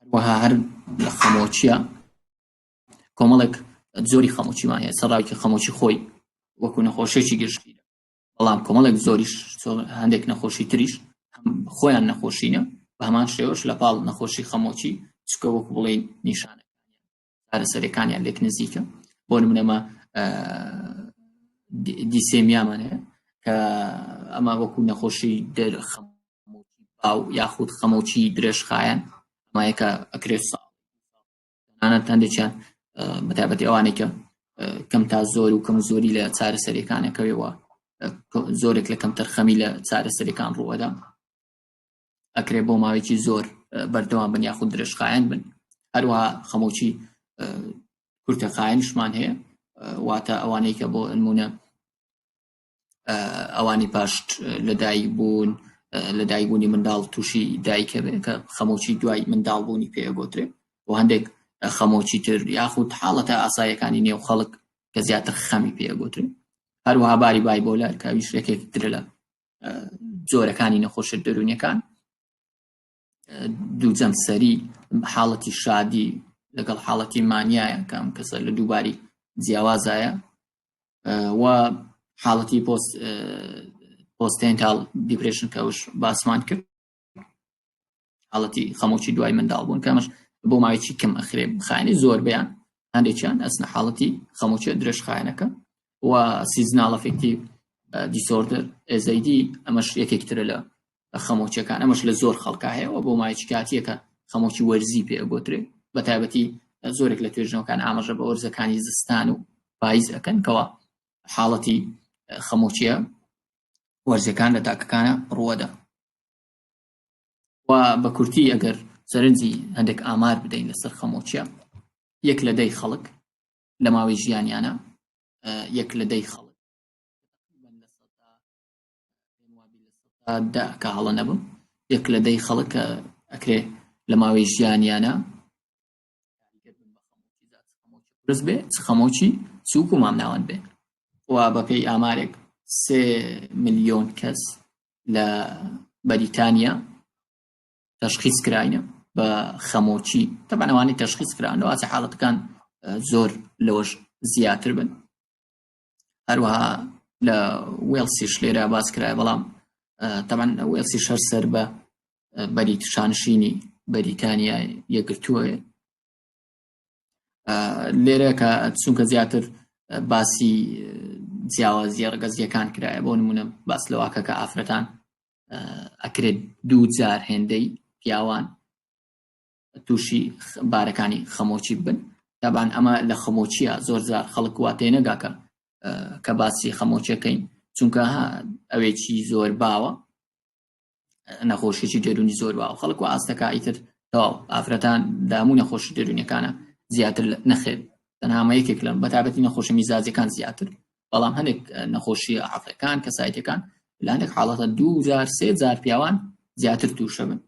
هەروەها هەر لە خەمۆچیە کۆمەڵێک زۆری خەمۆچیمان هەیە، سەڕاوێکی خەمۆچی خۆی وەکو نەخۆشیێکی گشتی، بەڵام کۆمەڵێک زۆریش هەندێک نەخۆشی تریش خۆیان نەخۆشینە بە هەمان شێوەش لە پاڵ نەخۆشی خەمۆچی، چکە وەکو بڵێین نیشانە چارەسەرەکانیان لێک نزیکە. بۆ نمونەمە دیسێمیامان هەیە کە ئەمە وەکو نەخۆشی خەمۆکی باو یاخود خەمۆکی درێژخایەن، ئەمایەکە ئەکرێت ساڵ تەنانەت هەندێکیان بەتایبەتی ئەوانەی کە کەم تا زۆر و کەم زۆری لە چارەسەریەکانەکەوێەوە زۆرێک لە کەمتەرخەمی لە چارەسەریەکان ڕووەدا، ئەکرێ بۆ ماوەیەکی زۆر بەردەوام بن یاخود درێژخایەن بن. هەروەها خەمۆکی کورتەخایەنیشمان هەیە، واتە ئەوانەی کە بۆ نمونە ئەوانی پاش لەدایک بوون، لەدایک بوونی منداڵ تووشی دایکە بێ کە خەمۆکی دوای منداڵ بوونی پێ ئەگۆترێ، و هەندێک خەمۆکی تر یاخود حاڵەتە ئاساییەکانی نێو خەڵک کە زیاتر خەمی پێ ئەگۆترێ. هەروەها باری bipolar کە ئەویش یەکێک ترە لە جۆرەکانی نەخۆشیە دەروونیەکان، دوو جەمسەری حاڵەتی شادی لەگەڵ حاڵەتی مانیایە کە ئەم کەسە لە دووباری جیاوازایە، و حاڵەتی postnatal depression کە ئەوش باسمان کرد، حاڵەتی خەمۆکی دوای منداڵ بوون کە ئەمەش بۆ ماوەیەکی کەم ئەخرێ بخایەنی زۆربەیان، هەندێکیان ئەسنە حاڵەتی خەمۆکی درێژخایەنەکە. و seasonal affective disorder SAD ئەمەش یەکێک ترە لە خەمۆکیەکان، ئەمەش لە زۆر خەڵکا هەیە و بۆ ماوەیەکی کاتیەکە خەمۆکی وەرزی پێ ئەگۆترێ. بە تایبەتی زۆرێک لە توێژینەوەکان ئاماژە بە وەرزەکانی زستان و پاییز ئەکەن کەوا حاڵەتی خەمۆکیە وەرزەکان لە تاکەکانە ڕووەدا. و بە کورتی ئەگەر سەرنجی هەندێک ئامار بدەین لەسەر خەمۆکیە، یەک لە دەی خەڵک لە ماوەی ژیانیانە، یەک لە دەی خەڵک دە کە هەڵە نەبم، یەک لە دەی خەڵک کە ئەکرێ لە ماوەی ژیانیانە قورس بێ، چ خەمۆکی سووک و مامناوەند بێ. و بەپێی ئامارێک 3 ملیۆن کەس لە بەریتانیا تەشخیص کراینە بە خەمۆکی. تەبعەن ئەوانەی تەشخیص کران لەواتە حاڵەتەکان زۆر لەوەش زیاتر بن. هەروەها لە وێڵسیش لێرە باس کرایە، بەڵام تەبعەن وێڵسیش هەر سەر بە بەریت شانشینی بەریتانیا یەکگرتووە. لێرە کە چونکە زیاتر باسی جیاوازیە ڕەگەزیەکان کرایە، بۆ نمونە باس لەواکە کە ئافرەتان ئەکرێت دوو جار هێندەی پیاوان تووشی بارەکانی خەمۆکی بن. تابان ئەمە لە خەمۆکیە زۆر جار خەڵک وا تێنەگا کە باسی خەمۆکیەکەین، چونکە ئەوێکی زۆر باوە، نەخۆشیی دەروونی زۆر باوە، خەڵک و ئاستەکە ئیتر تەواو ئافرەتان دامو نەخۆشی دەروونیەکانە زیاتر نەخێت، تەنها ئەمە یەکێک لەم بەتابەتی نەخۆشی میزاجەکان زیاتر، بەڵام هەندێک نەخۆشی عەقڵەکان کەسایەتیەکان لە هەندێک حاڵەتە دوو جار سێ جار پیاوان زیاتر تووشە بن.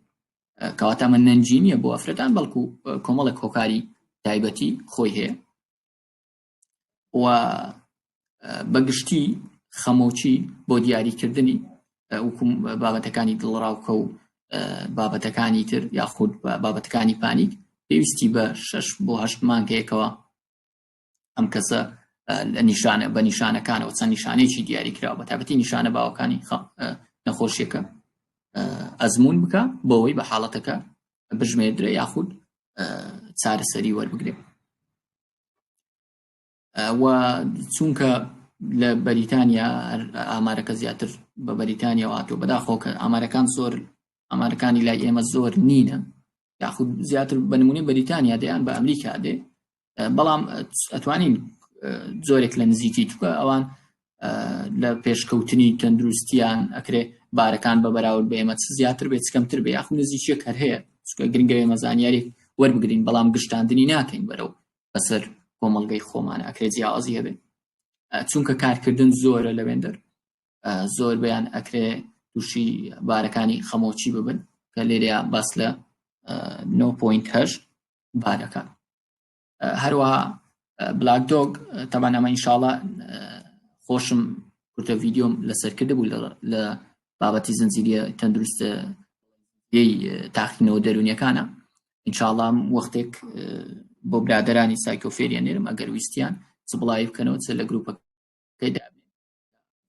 کەواتە ئەمە نەنجی نییە بۆ ئافرەتان، بەڵکو کۆمەڵێک هۆکاری تایبەتی خۆی هەیە. و بەگشتی خەمۆکی بۆ دیاریکردنی وەکو بابەتەکانی دڵڕاوکە و بابەتەکانی تر یاخود بابەتەکانی panic پێویستی بە 6 بۆ 8 مانگەیەکەوە ئەم کەسە لە نیشانە بە نیشانەکانەوە چەند نیشانەیەکی دیاریکراوە، بە تایبەتی نیشانە باوەکانی نەخۆشیەکە ئەزمون بکە بۆەوەی بە حاڵەتەکە بژمێردرێ یاخود چارەسەری وەربگرێ. و چونکە لە بەریتانیا ئامارەکە زیاتر بە بەریتانیا هاتووە، بەداخەوە کە ئامارەکان زۆر ئامارەکانی لای ئێمە زۆر نینە، یاخود زیاتر بە نمونەی بەریتانیا دێیان بە ئەمریکا دێ، بەڵام ئەتوانین زۆرێک لە نزیکی چونکە ئەوان لە پێشکەوتنی تەندروستیان ئەکرێ بارەکان بە بەراورد بە ئێمە چ زیاتر بێت چ کەمتر بێ، یاخود نزیکیەک هەر هەیە، چونکە گرنگە ئێمە زانیاری وەربگرین، بەڵام گشتاندنی ناکەین بەرەو بەسەر کۆمەڵگەی خۆمانە، ئەکرێت جیاوازی هەبێت چونکە کارکردن زۆرە لەوێندەر، زۆربەیان ئەکرێ تووشی بارەکانی خەمۆکی ببن کە لێرەیە باس لە 9.8 بارەکە. هەروەها Black Dog تەبان ئەمە ئینشاڵە خۆشم کورتە ڤیدیۆم لەسەر کردبوو لە بابەتی زنجیریە تەندروست تاقینەوە دەرونیەکانە ئینشاڵام وەختێک بۆ برادرانی سایکۆفێریان نێرم ئەگەر ویستیان چ بڵاوی بکەنەوە چ لە گروپەکەی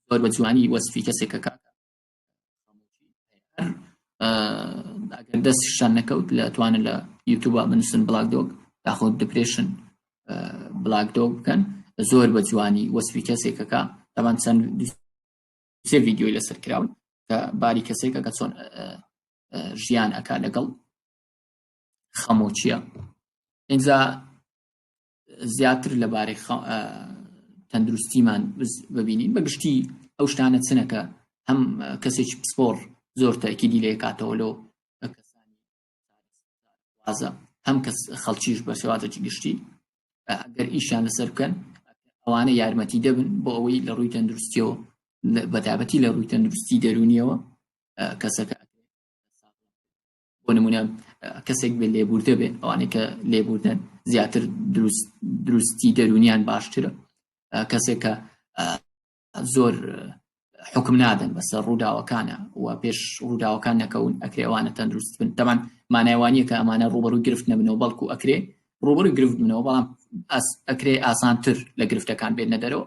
زۆر بە جوانی وەسفی کەسێکەکە ئەگەر دەستیشتان نەکەوت لە توانن لە یوتوبا بنووسن Black Dog یاخود depression Black Dog بکەن زۆر بە جوانی وەسفی کەسێکەکە تەبان چەند سێ ڤیدیۆی لەسەر کراون کە باری کەسێکە کە چۆن ژیان ئەک لەگەڵ خەمۆچیە ئینجا زیاتر لەبارەی تەندروستیمان ببینین بە گشتی ئەو شتانە چنەکە هەم کەسێکی پسپۆر زۆر تاکیدی لێ کاتەوە لۆ کەسانی وازە هەم کەس خەڵکیش بە شێوازێکی گشتی ئەگەر ئیشیان لەسەر بکەن ئەوانە یارمەتی دەبن بۆ ئەوەی لە ڕووی تەندروستیەوە بەتابەتی لە ڕووی تەندروستی دەرونیەوە کەسەکە بۆ نمونە کەسێک بێ لێبوردە بێ ئەوانەی کە لێبوردن زیاتر دروست دروستی دەرونیان باشترە کەسێک کە زۆر حکم نادەن بەسەر ڕووداوەکانە و پێش ڕووداوەکان نەکەون ئەکرێ ئەوانە تەندروست بن تەمان مانایوانیە کە ئەمانە ڕوبەڕووی گرفت نەبنەوە بەڵکو ئەکرێ ڕوبەڕووی گرفت بنەوە بەڵام ئەکرێ ئاسانتر لە گرفتەکان بێنە دەرەوە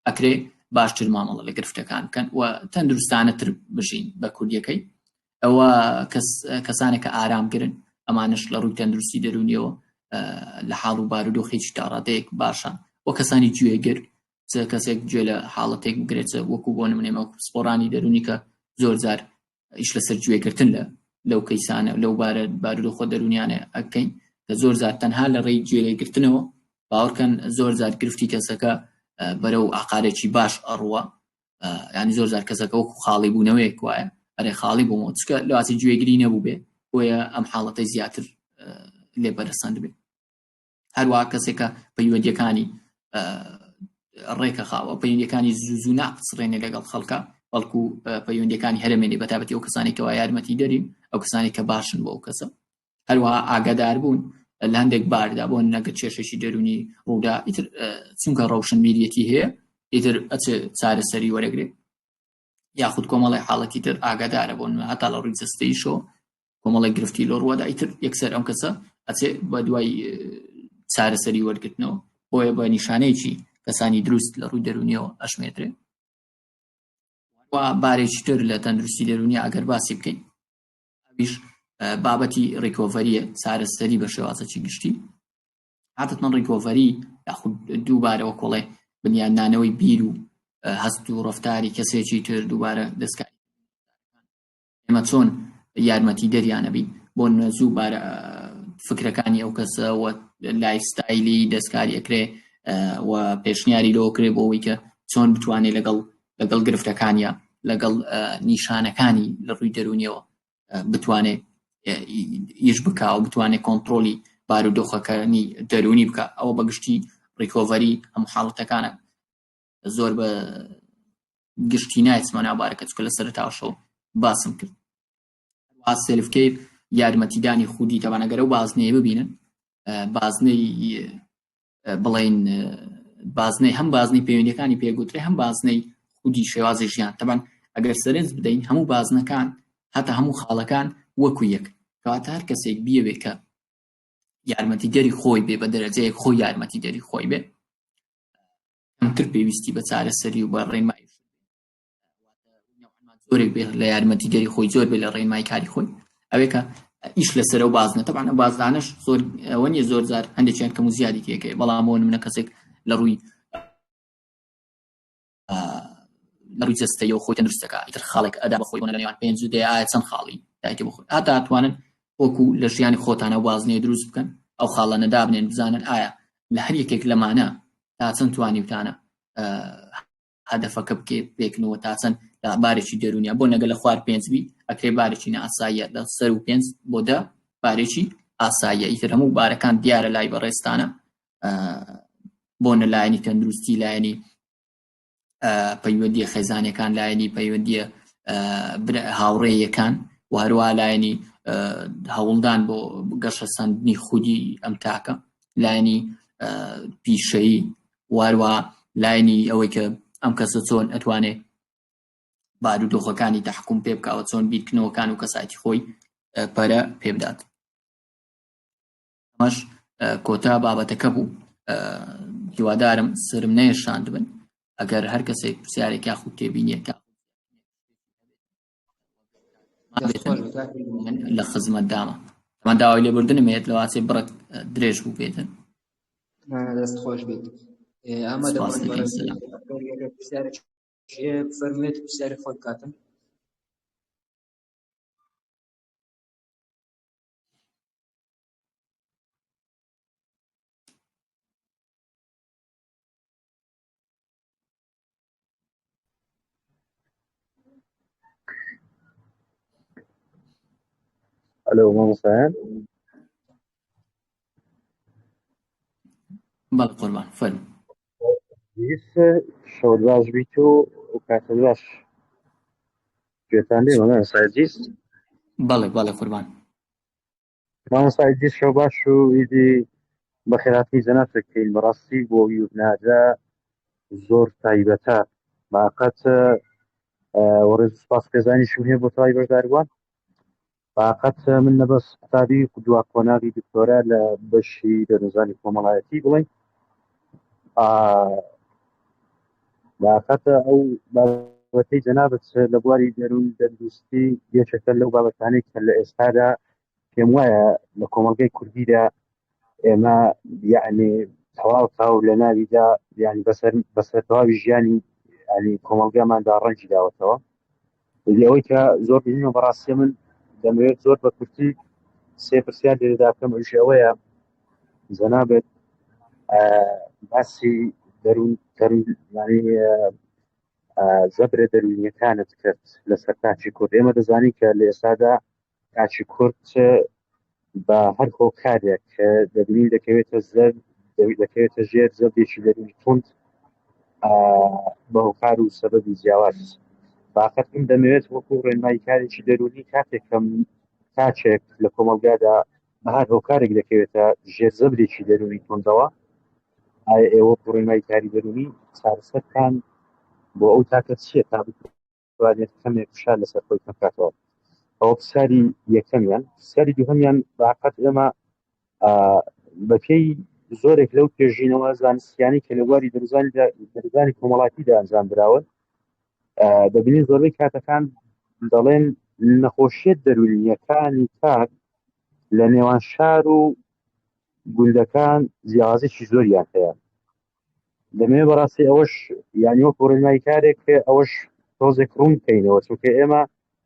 ئەکرێ باشتر مامەڵە لە گرفتەکان بکەن و تەندروستانەتر بژین بە کوردیەکەی ئەوە کەس کەسانێک کە ئارامگرن ئەمانش لە ڕووی تەندروستی دەرونیەوە لە حاڵ و بارودۆخێکی تاڕادەیەک باشە و کەسانی گوێگر چ کەسێک گوێ لە حاڵەتێک بگرێت وەکو بۆ نمونێمە پسپۆرانی دەرونی کە زۆر جار ئیش لەسەر گوێگرتن لە لەو کەیسانە لەو بارە بارودۆخە دەرونیانە ئەکەین کە زۆر جار تەنها لە ڕێی گوێلێگرتنەوە باوەڕکەن زۆر جار گرفتی کەسەکە بەرەو ئاقارێکی باش ئەڕوە ینی زۆر جار کەسەکە وەکو خاڵی بوونەوەیەک وایە ئەرێ خاڵی بوومەوە چکە لەواسی گوێگری نەبوو بێ بۆیە ئەم حاڵەتەی زیاتر لێ بەرەسەند بێ هەروە کەسێکە پەیوەندیەکانی ڕێکە خاوە پەیوەندیەکانی زوو زوو ناقسڕێنێ لەگەڵ خەڵکە بەڵکو پەیوەندیەکانی هەرمێنی بەتابەتی ئەو کەسانێکەوە یارمەتی دەرین ئەو کەسانی کە باشن بۆ ئەو کەسە هەروەها ئاگادار بوون لە هەندێک باردا بۆ نەگە کێشێکی دەرونی ڕوودا ئیتر چونکە ڕەوشنبیریەتی هەیە ئیتر ئەچێ چارەسەری وەرەگرێت یاخود کۆمەڵی حاڵەتی تر ئاگادارە بۆ هەتا لە ڕووی جەستەیشەوە کۆمەڵی گرفتی لۆ ڕووەدا ئیتر یەکسەر ئەم کەسە ئەچێ بە دوای چارەسەری وەرگرتنەوە بۆیە بە نیشانەیەکی کەسانی دروست لە ڕووی دەرونیەوە ئەشمێترێ و بارێکی تر لە تەندروستی دەرونی ئەگەر باسی بکەین ئەویش بابەتی recovery یە چارەسەری بە شێوازەکی گشتی عادەتەن recovery یاخود دووبارەوە کۆڵێ بنیادنانەوەی بیر و هەست و ڕفتاری کەسێکی تر دووبارە دەستکاری ئێمە چۆن یارمەتی دەریانەبین بۆ زوو بارە فکرەکانی ئەو کەسە و lifestyle ی دەستکاری ئەکرێ و پێشنیاری لۆ کرێ بۆ ئەوەی کە چۆن بتوانێت لەگەڵ لەگەڵ گرفتەکانیا لەگەڵ نیشانەکانی لە ڕووی دەرونیەوە بتوانێت ئیش بکا و بتوانێت کۆنتترۆلی بارودۆخەکانی دەرونی بکە ئەوە بەگشتی recovery هەموو حاڵەتەکانە زۆر بە گشتی نایچمە ناو بارەکە چکە لە سەرتاشەوە باسم کرد self care یارمەتیدانی خودی تەبان ئەگەر ئەو بازنەیە ببینن بازنەی بڵین بازنەی هەم بازنەی پەیوەندەکانی پێگوترێ هەم بازنەی خودی شێوازی ژیان تەبان ئەگەر سەرنج بدەین هەموو بازنەکان هەتا هەموو خاڵەکان وەکو یەک کەواتە هەر کەسێک بیەوێ کە یارمەتیدەری خۆی بێ بە دەرەجەیەک خۆی یارمەتیدەری خۆی بێ کەمتر پێویستی بە چارەسەری و بە ڕێنمایی زۆرێک بێت لە یارمەتیدەری خۆی زۆر بێ لە ڕێنمای کاری خۆی ئەوێکە ئیش لەسەر و بازنە تەبعەن ئەو بازدانەش زۆر ئەوە نیە زۆر جار هەندێکیان کەم و زیادی تێکەی بەڵام بۆ نمونە کەسێک لە ڕووی لە ڕووی جەستەیەوە خۆی تەندروست دەکا ئیتر خاڵێک ئەدا بە خۆی بۆ لە نێوان پێنج و دە ئایا چەند خاڵی دایتە بۆ خۆی هەتا ئەتوانن وەکو لە ژیانی خۆتانە بازنەیە دروست بکەن ئەو خاڵانە دابنێن بزانن ئایا لە هەر یەکێک لەمانە تا چەند توانیوتانە هەدەفەکە بکێ پێکنەوە تا چەند لە بارێکی دەرونیە بۆ نەگە لە خوار پێنج بی ئەکرێ بارێکی نائاساییە لە سەر و پێنج بۆ دە بارێکی ئاساییە ئیتر هەموو بارەکان دیارە لای بەڕێزتانە بۆ نەلایەنی تەندروستی لایەنی پەیوەندیە خێزانەکان لایەنی پەیوەندیە هاوڕێیەکان و هەروە لایەنی هەوڵدان بۆ گەشەسەندنی خودی ئەم تاکە، لایەنی پیشەیی، واروا لایەنی ئەوەی کە ئەم کەسە چۆن ئەتوانێ بارودۆخەکانی تەحکوم پێ بکاوە، چۆن بیرکردنەوەکان و کەسایەتی خۆی پەرە پێ بدات. ئەمەش کۆتا بابەتەکە بوو. هیوادارم سرم نەیەشاندبن. ئەگەر هەر کەسێک پرسیارێک یاخود تێبینیەکە من لە خزمەت دامە. من داوای لێبوردنم هەیە لەواسێ بڕێک درێژ بوو بێتن. دەست خۆش بێت. ئامادە فەرموێت پرسیاری خۆت بکاتن. ئەلۆ مامۆستایان. بەڵێ قوربان فەرموو. شەوت باش بیت و کاتت باش. گوێتان لێ مامۆستا ئەزیز؟ بەڵێ بەڵێ قوربان. مامۆستا ئەزیز شەو باش و ئیدی بەخێرهاتنی جەنابت بکەین. بەڕاستی بۆ یوبنادا زۆر تایبەتە باقەت وەڕێز سپاس پێزانیشم هەیە بۆ تەواوی بەشداربووان. باقەت من نەبەس قوتابی دوا قۆناغی دکتۆرا لە بەشی دەروونزانی کۆمەڵایەتی بڵێن باقەت ئەو بابەتەی جەنابت لە بواری دەروون تەندروستی یەکێکە لەو بابەتانەی کە لە ئێستادا پێم وایە لە کۆمەڵگەی کوردیدا ئێمە یعنی تەواو تاو لە ناویدا یعنی بەسەر بەسەر تەواوی ژیانی ینی کۆمەڵگەماندا ڕەنجی داوەتەوە. ئیدی ئەوەی کە زۆر بینیمە بەڕاستی من دەمەوێت زۆر بە کورتی سێ پرسیار لێرەدا بکەم، ئەویش ئەوەیە جەنابت باسی دەروون دەروون یعنی زەبرە دەروونیەکانت کرد لەسەر تاکی کورد. ئێمە دەزانین کە لە ئێستادا تاکی کورد بە هەر هۆکارێک دەبینین دەکەوێتە زەر دەکەوێتە ژێر زەبرێکی دەروونی توند بە هۆکار و سەبەبی جیاواز. باقەت من دەمەوێت وەکو ڕێنماییکارێکی دەروونی کاتێک کەم تاکێک لە کۆمەڵگادا بە هەر هۆکارێک دەکەوێتە ژێر زەبرێکی دەروونی توندەوە، ئایا ئێوە وەکو ڕێنماییکاری دەروونی چارەسەرتان بۆ ئەو تاکە چییە تا بتوانێت کەمێک فشار لەسەر خۆی کەم بکاتەوە؟ ئەوە پرسیاری یەکەمیان. پرسیاری دووهەمیان باقەت ئێمە بەپێی زۆرێک لەو توێژینەوە زانستیانەی کە لە بواری دەروونزانی کۆمەڵاتیدا ئەنجام دراون دەبینین زۆربەی کاتەکان دەڵێن نەخۆشیە دەروونیەکانی تاک لە نێوان شار و گوندەکان جیاوازێکی زۆریان هەیە. دەمەوێت بەڕاستی ئەوەش یعنی وەکو ڕێنمایی کارێک ئەوەش تۆزێک ڕوون بکەینەوە، چونکە ئێمە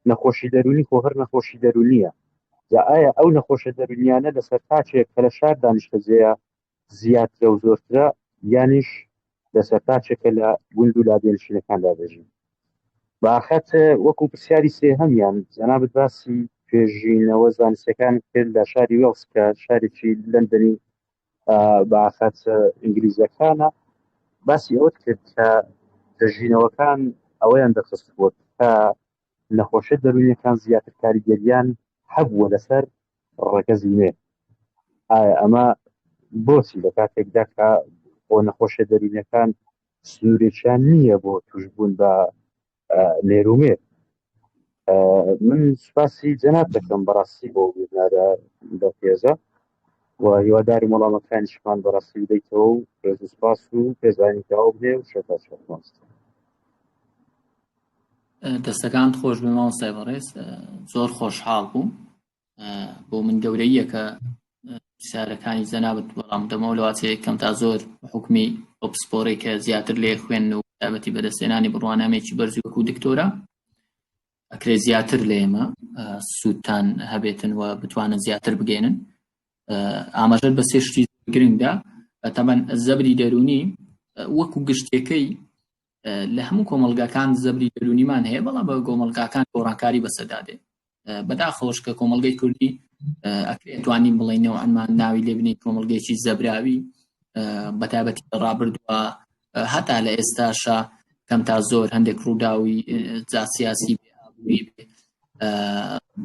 نەخۆشی دەروونی خۆ هەر نەخۆشی دەروونیە. جا ئایا ئەو نەخۆشە دەروونیانە لەسەر تاکێک کە لە شار دانیشتەجێیە زیاترە و زۆرترە یانیش لەسەر تاکێکە لە گوند و لادێنشینەکاندا دەژین؟ باخەت وەکو پرسیاری سێهەمیان جەنابت باسی توێژینەوە زانستیەکانت کرد لە شاری وێڵز کە شارێکی لەندەنی باخەت ئینگلیزەکانە، باسی ئەوەت کرد کە توێژینەوەکان ئەوەیان دەخستبووە کە نەخۆشیە دەروونیەکان زیاتر کاریگەریان هەبووە لەسەر ڕەگەزی نوێ. ئایا ئەمە بۆچی لە کاتێکدا کە بۆ نەخۆشیە دەروونیەکان سنوورێکیان نییە بۆ توشبوون بە نێرومێ؟ من سوپاسی جەناب دەکەم بەڕاستی بۆ وێبنارە بەپێزە و هیوادارم وەڵامەکانیشمان بەڕاستی بدەیتەوە و ڕێز و سوپاس و پێزانی تەواو بێ و شەو باش. دەستەکانت خۆش بێ مامۆستای بەڕێز، زۆر خۆشحاڵ بووم. بۆ من گەورەییە کە پرسیارەکانی جەنابت وەڵام بدەمەوە، لەواتێ کەم تا زۆر حکومی ئەو پسپۆڕەی کە زیاتر لێ خوێن و تایبەتی بەدەستهێنانی بڕوانامەیەکی بەرز وەکو دکتۆرا ئەکرێ زیاتر لە ئێمە سوودتان هەبێتن و بتوانن زیاتر بگەێنن. ئاماژەت بە سێ شتی گرنگدا. تەبەن زەبری دەرونی وەکو گشتەکەی لە هەموو کۆمەڵگاکان زەبری دەرونیمان هەیە، بەڵام بە کۆمەڵگاکان گۆڕانکاری بەسەردا دێ. بەداخەوەش کە کۆمەڵگەی کوردی ئەکرێ توانین بڵێین نەوعەنمان ناوی لێ بنێین کۆمەڵگەیەکی زەبراوی، بەتایبەتی لە ڕابردووە هەتا لە ئێستاشا کەم تا زۆر هەندێک ڕووداوی جا سیاسی بێ ئابووری بێ.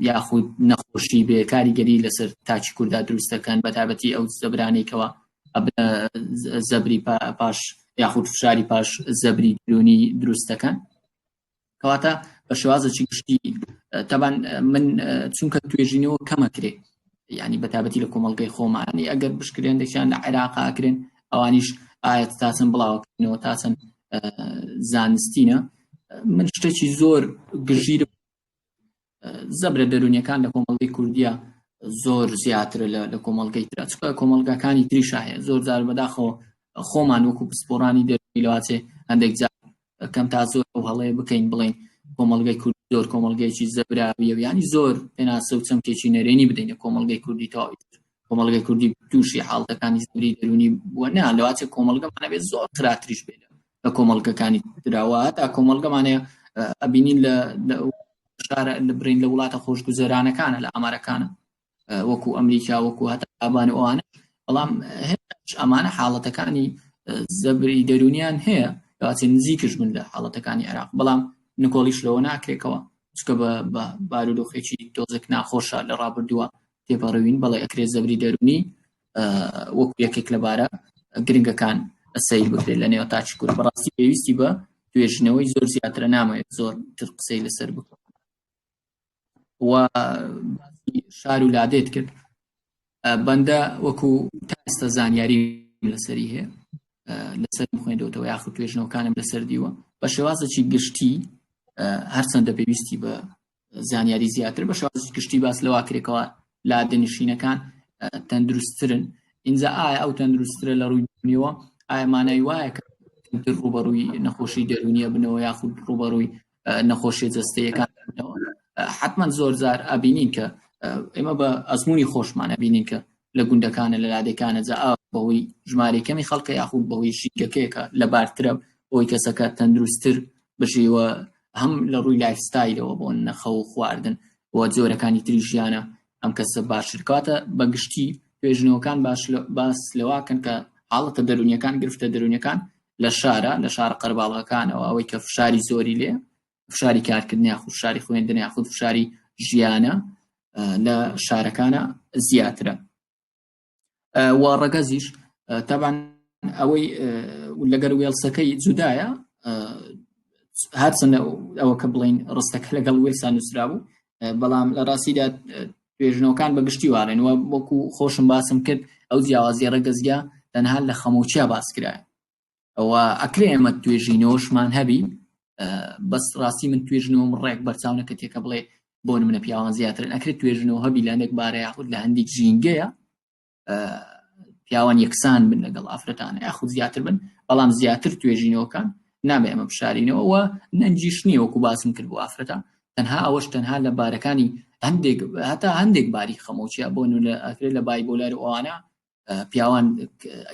یاخود نەخۆشی بێ کاریگەری لەسەر تاکی کووردا دروست دەکەن بە تایبەتی ئەو زەبرانێکەوە ئەبنە زەبری پاش یاخود فشاری پاش زەبری دەروونی دروست دەکەن کەواتە بە شێوازێکی گشتی تەبان من چونکە توێژینەوە کەمەکرێ ینی بەتابەتی لە کۆمەڵگەی خۆمانی ئەگەر بشکرێن دەکیان لە عێراق ئاکرێن ئەوانیش ئاەت تا چەند بڵاوکردنەوە تا چەند زانستینە من شتێکی زۆر گژیر زەبرە دەرونیەکان لە کۆمەڵگەی کوردیە زۆر زیاترە لە کۆمەڵگەی ترا چکە کۆمەڵگاکانی تریشا هەیە زۆر جار بەداخەوە خۆمان وەکو پسپۆڕانی دەرونی لەواچێ هەندێک جار کەم تا زۆر ئەو هەڵەیە بکەین بڵێین کۆمەڵگەی کورد زۆر کۆمەڵگەیەکی زەبراویە و یانی زۆر پێناسە و چەمکێکی نەرێنی بدەینە کۆمەڵگەی کوردی تەواوی کۆمەڵگەی کوردی تووشی حاڵەتەکانی زەبری دەرونی بووە نا لەواچێ کۆمەڵگەمان ئەبێت زۆر خراپتریش بێت لە کۆمەڵگەکانی تراوە هەتا کۆمەڵگەمانەیە ئەبینین لە شارە لە برین لە وڵاتە خۆشگوزەرانەکانە لە ئامارەکانە وەکو ئەمریکا وەکو هەتا یابان و ئەوانە بەڵام هێش ئەمانە حاڵەتەکانی زەبری دەرونیان هەیە لەواچێ نزیکش بن لە حاڵەتەکانی عێراق بەڵام نکۆڵیش لەوە ناکرێکەوە چکە بە بارودۆخێکی تۆزێک ناخۆشە لە ڕابردووە تێپەڕوین بەڵێ ئەکرێت زەبری دەرونی وەکو یەکێک لە بارە گرنگەکان سەیر بکرێت لە نێو تاکی کورد بەڕاستی پێویستی بە توێژینەوەی زۆر زیاترە نامەوێت زۆر تر قسەی لەسەر بکەم و شار و لادێت کرد بەندە وەکو تا ئێستا زانیاری لەسەری هەیە لەسەر خوێندەوەتەوە یاخود توێژنەوەکانم لەسەر دیوە بە شێوازێکی گشتی هەرچەندە پێویستی بە زانیاری زیاتر بە شێوازی گشتی باس لەوا کرێکەوە لادێنشینەکان تەندروستترن ئینجا ئایا ئەو تەندروستترە لە ڕووی دەروونیەوە ئایا مانای وایە کە کەمتر ڕووبەڕووی نەخۆشی دەروونیە بنەوە یاخود ڕووبەڕووی نەخۆشیە جەستەیەکان بنەوە حتمما زۆر جار ئەبینین کە ئێمە بە ئەزمموی خۆشمان ئەبینین کە لە گوندەکانە لە لادێکانە جا ئاو بەهۆی ژمارەی کەمی خەڵکە یاخود بەهۆی ژینگەکەیەکە لەبارترە بۆی کەسەکە تەندروستتر بژیوە هەم لە ڕووی lifestyle ەوە بۆ نەخە و خواردن و جۆرەکانی تری ژیانە ئەم کەسە باشتر کاتە بە گشتی توێژینەوەکان باش باس لەواکەن کە حاڵەتە دەرونیەکان گرفتە دەرونیەکان لە شارە لە شارە قەرباڵغەکانەوە ئەوەی کە فشاری زۆری لێ فشاری کارکردن یاخود فشاری خوێندن یاخود فشاری ژیانە لە شارەکانە زیاترە و ڕەگەزیش تەبان ئەوەی لەگەر وێڵسەکەی جودایە هەرچەندە ئەوە کە بڵین ڕستەکە لەگەڵ وێلسا نووسرا بوو بەڵام لە ڕاستیدا توێژنەوەکان بە گشتی وارێن و وەکو خۆشم باسم کرد ئەو جیاوازی ڕەگەزیە تەنها لە خەمۆچیا باس کرایە ئەوە ئەکرێ ئێمە توێژینەوەشمان هەبی بەس ڕاستی من توێژنەوەم ڕێک بەرچاو نەکەتێکە بڵێ بۆ منە پیاوان زیاترن ئەکرێت توێژنەوە هەبی لە هەندێک بارە یاخود لە هەندێک ژینگەیە پیاوان یەکسان بن لەگەڵ ئافرەتانە یاخود زیاتر بن بەڵام زیاتر توێژینەوەکان نابێ ئەمە بشارینەوە و نەنجیش نییە وەکو باسم کرد بۆ ئافرەتە تەنها ئەوەش تەنها لە بارەکانی هەندێک هەتا هەندێک باری خەمۆچیە بۆ نمونە ئەکرێت لە bipolar و ئەوانە پیاوان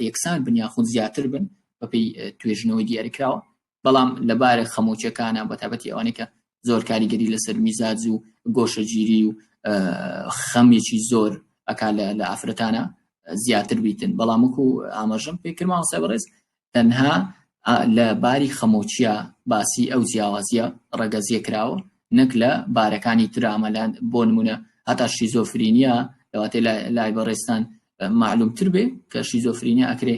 یەکسان بن یاخود زیاتر بن بەپێی توێژنەوەی دیاریکراوە بەڵام لە بارە خەمۆکیەکانە بەتابەتی ئەوانەی کە زۆر کاریگەری لەسەر میزاج و گۆشەگیری و خەمێکی زۆر ئەکا لە ئافرەتانە زیاتر بیتن بەڵام وەکو ئاماژەم پێکرد مامۆستای بەڕێز تەنها لە باری خەمۆکیە باسی ئەو جیاوازیە ڕەگەزیە کراوە نەک لە بارەکانی ترا مەلان بۆ نمونە هەتا شیزۆفرینیا لەواتێ لای بەڕێزتان معلومتر بێ کە شیزۆفرینیا ئەکرێ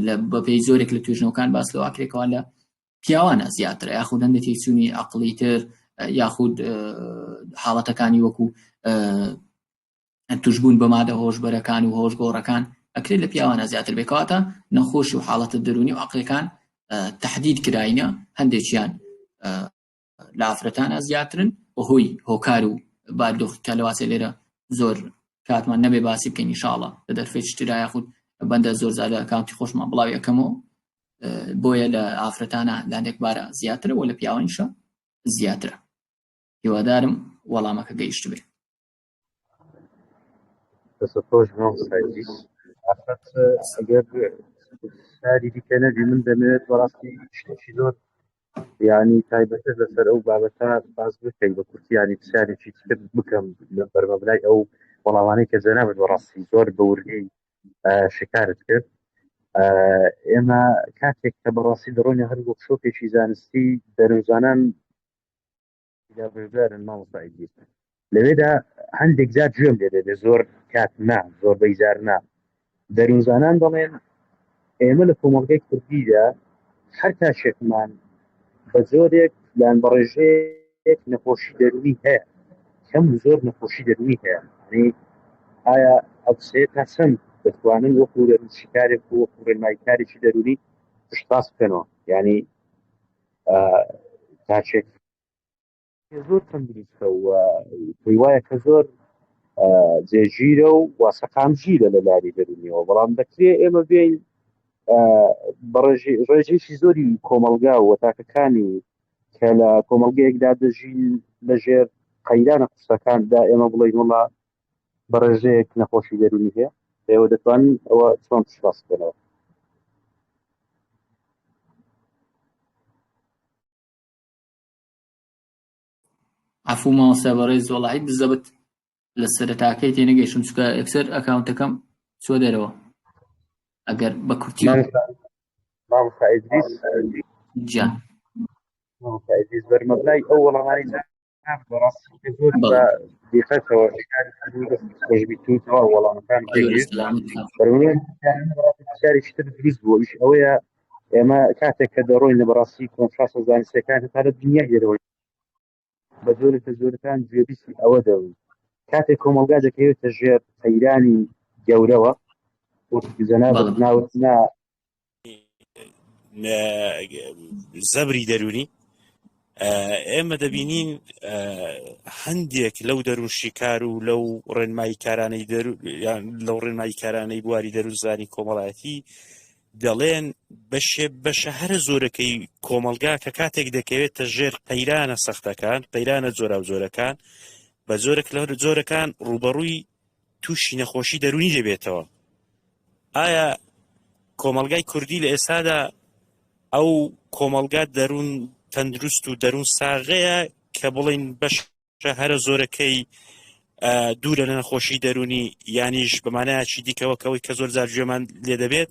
لە بەپێی زۆرێک لە توێژنەوەکان باس لەوە ئەکرێکەوە لە پیاوانە زیاترە یاخود هەندێک تێکچوونی عقلی تر یاخود حاڵەتەکانی وەکو توشبوون بە مادە هۆشبەرەکان و هۆشگۆڕەکان ئەکرێت لە پیاوانە زیاتر بێکەواتە نەخۆش و حاڵەتە دەرونی و عقلەکان تهدید کراینە هەندێکیان لە ئافرەتانە زیاترن بەهۆی هۆکار و بارودۆخ کە لەواسێ لێرە زۆر کاتمان نەبێ باسی بکەین ئینشاڵڵا لە دەرفەی شترا یاخود بەندە زۆر زار لە ئەکاونتی خۆشمان بڵاوی ئەەکەمەوە بۆیە لە ئافرەتانە لاندێک بارە زیاترە و لە پیاوانیشە زیاترە هیوادارم وەڵامەکە گەیشت بێ دەست خۆش مامۆستا ئیدریس ئافرەت ئەگەر شاری دیکە نەبی من دەمەوێت بەڕاستی شتێکی زۆر یعنی تایبەتر لەسەر ئەو بابەتە باس بکەین بە کورتی ینی پرسیارێکی تر بکەم لە بەرمەبنای ئەو وەڵامانەی کە جەنابت بەڕاستی زۆر بە وردی شکارت کرد ئێمە کاتێک کە بەڕاستی دەڕۆینە هەر وۆرکشۆپێکی زانستی دەروونزانان بەشدارن مامۆستا ئیدریس. لەوێدا هەندێک جار گوێم لێ دەبێت زۆر کات نا زۆربەی جار نا دەروونزانان دەڵێن ئێمە لە کۆمەڵگەی کوردیدا هەر تاکێکمان بە جۆرێک یان بە ڕێژەیەک نەخۆشی دەروونی هەیە کەم و زۆر نەخۆشی دەروونی هەیە یعنی ئایا ئەو قسەیە تا چەند دەتوانن وەکو دەروون شیکارێک و وەکو ڕێنماییکارێکی دەروونی پشتڕاست بکەنەوە یعنی تاکێک زۆر تەندروستە و پێی وایە کە زۆر جێگیرە و واسەقامگیرە لە لاری دەرونیەوە بەڵام دەکرێت ئێمە بێین بە ڕێژەیەکی زۆری کۆمەڵگا و تاکەکانی کە لە کۆمەڵگەیەکدا دەژین لەژێر قەیرانە قورسەکاندا ئێمە بڵێین وڵا بە ڕێژەیەک نەخۆشی دەرونی هەیە ئێوە دەتوانن ئەوە چۆن پشتڕاست بکەنەوە؟ عەفوو مامۆستا بەڕێز وەڵاهی بزەبت لە سەرەتاکەی تێنەگەیشتم چونکە یەکسەر ئەکاونتەکەم چوە دەرەوە ئەگەر بە کورتی مامۆستا ئیدریس گیان مامۆستا ئیدریس بەرمەبنای ئەو وەڵامانەی بەڕاستی کە زۆر بە دیقەتەوە خۆشبیت و تەواو وەڵامەکان پێگەیشت پرسیارێکی تر دروست بوو ئەویش ئەوەیە ئێمە کاتێک کە دەڕۆین لە بەڕاستی کۆنفرانسە زانستیەکان هەتا لە دنیای دەرەوە بە جۆرێک لە جۆرەکان گوێبیستی ئەوە دەبن کاتێک کۆمەڵگا دەکەوێتە ژێر قەیرانی گەورەوە وەک جەنابت ناوت نا زەبری دەرونی ئێمە دەبینین هەندێک لەو دەروون شیکار و لەو ڕێنمایی کارانەی لەو ڕێنمایی کارانەی بواری دەروونزانی کۆمەڵایەتی دەڵێن بەشێ بەشە هەرە زۆرەکەی کۆمەڵگا کە کاتێک دەکەوێتە ژێر قەیرانە سەختەکان قەیرانە جۆراوجۆرەکان بە جۆرێک لە جۆرەکان ڕووبەڕووی تووشی نەخۆشی دەروونی دەبێتەوە ئایا کۆمەڵگای کوردی لە ئێستادا ئەو کۆمەڵگا دەروون تەندروست و دەروون ساغەیە کە بڵین بەش هەرە زۆرەکەی دوورە لە نەخۆشی دەرونی یانیش بەمانایەکی دیکەوە کەەوەی کە زۆر جار گوێمان لێ دەبێت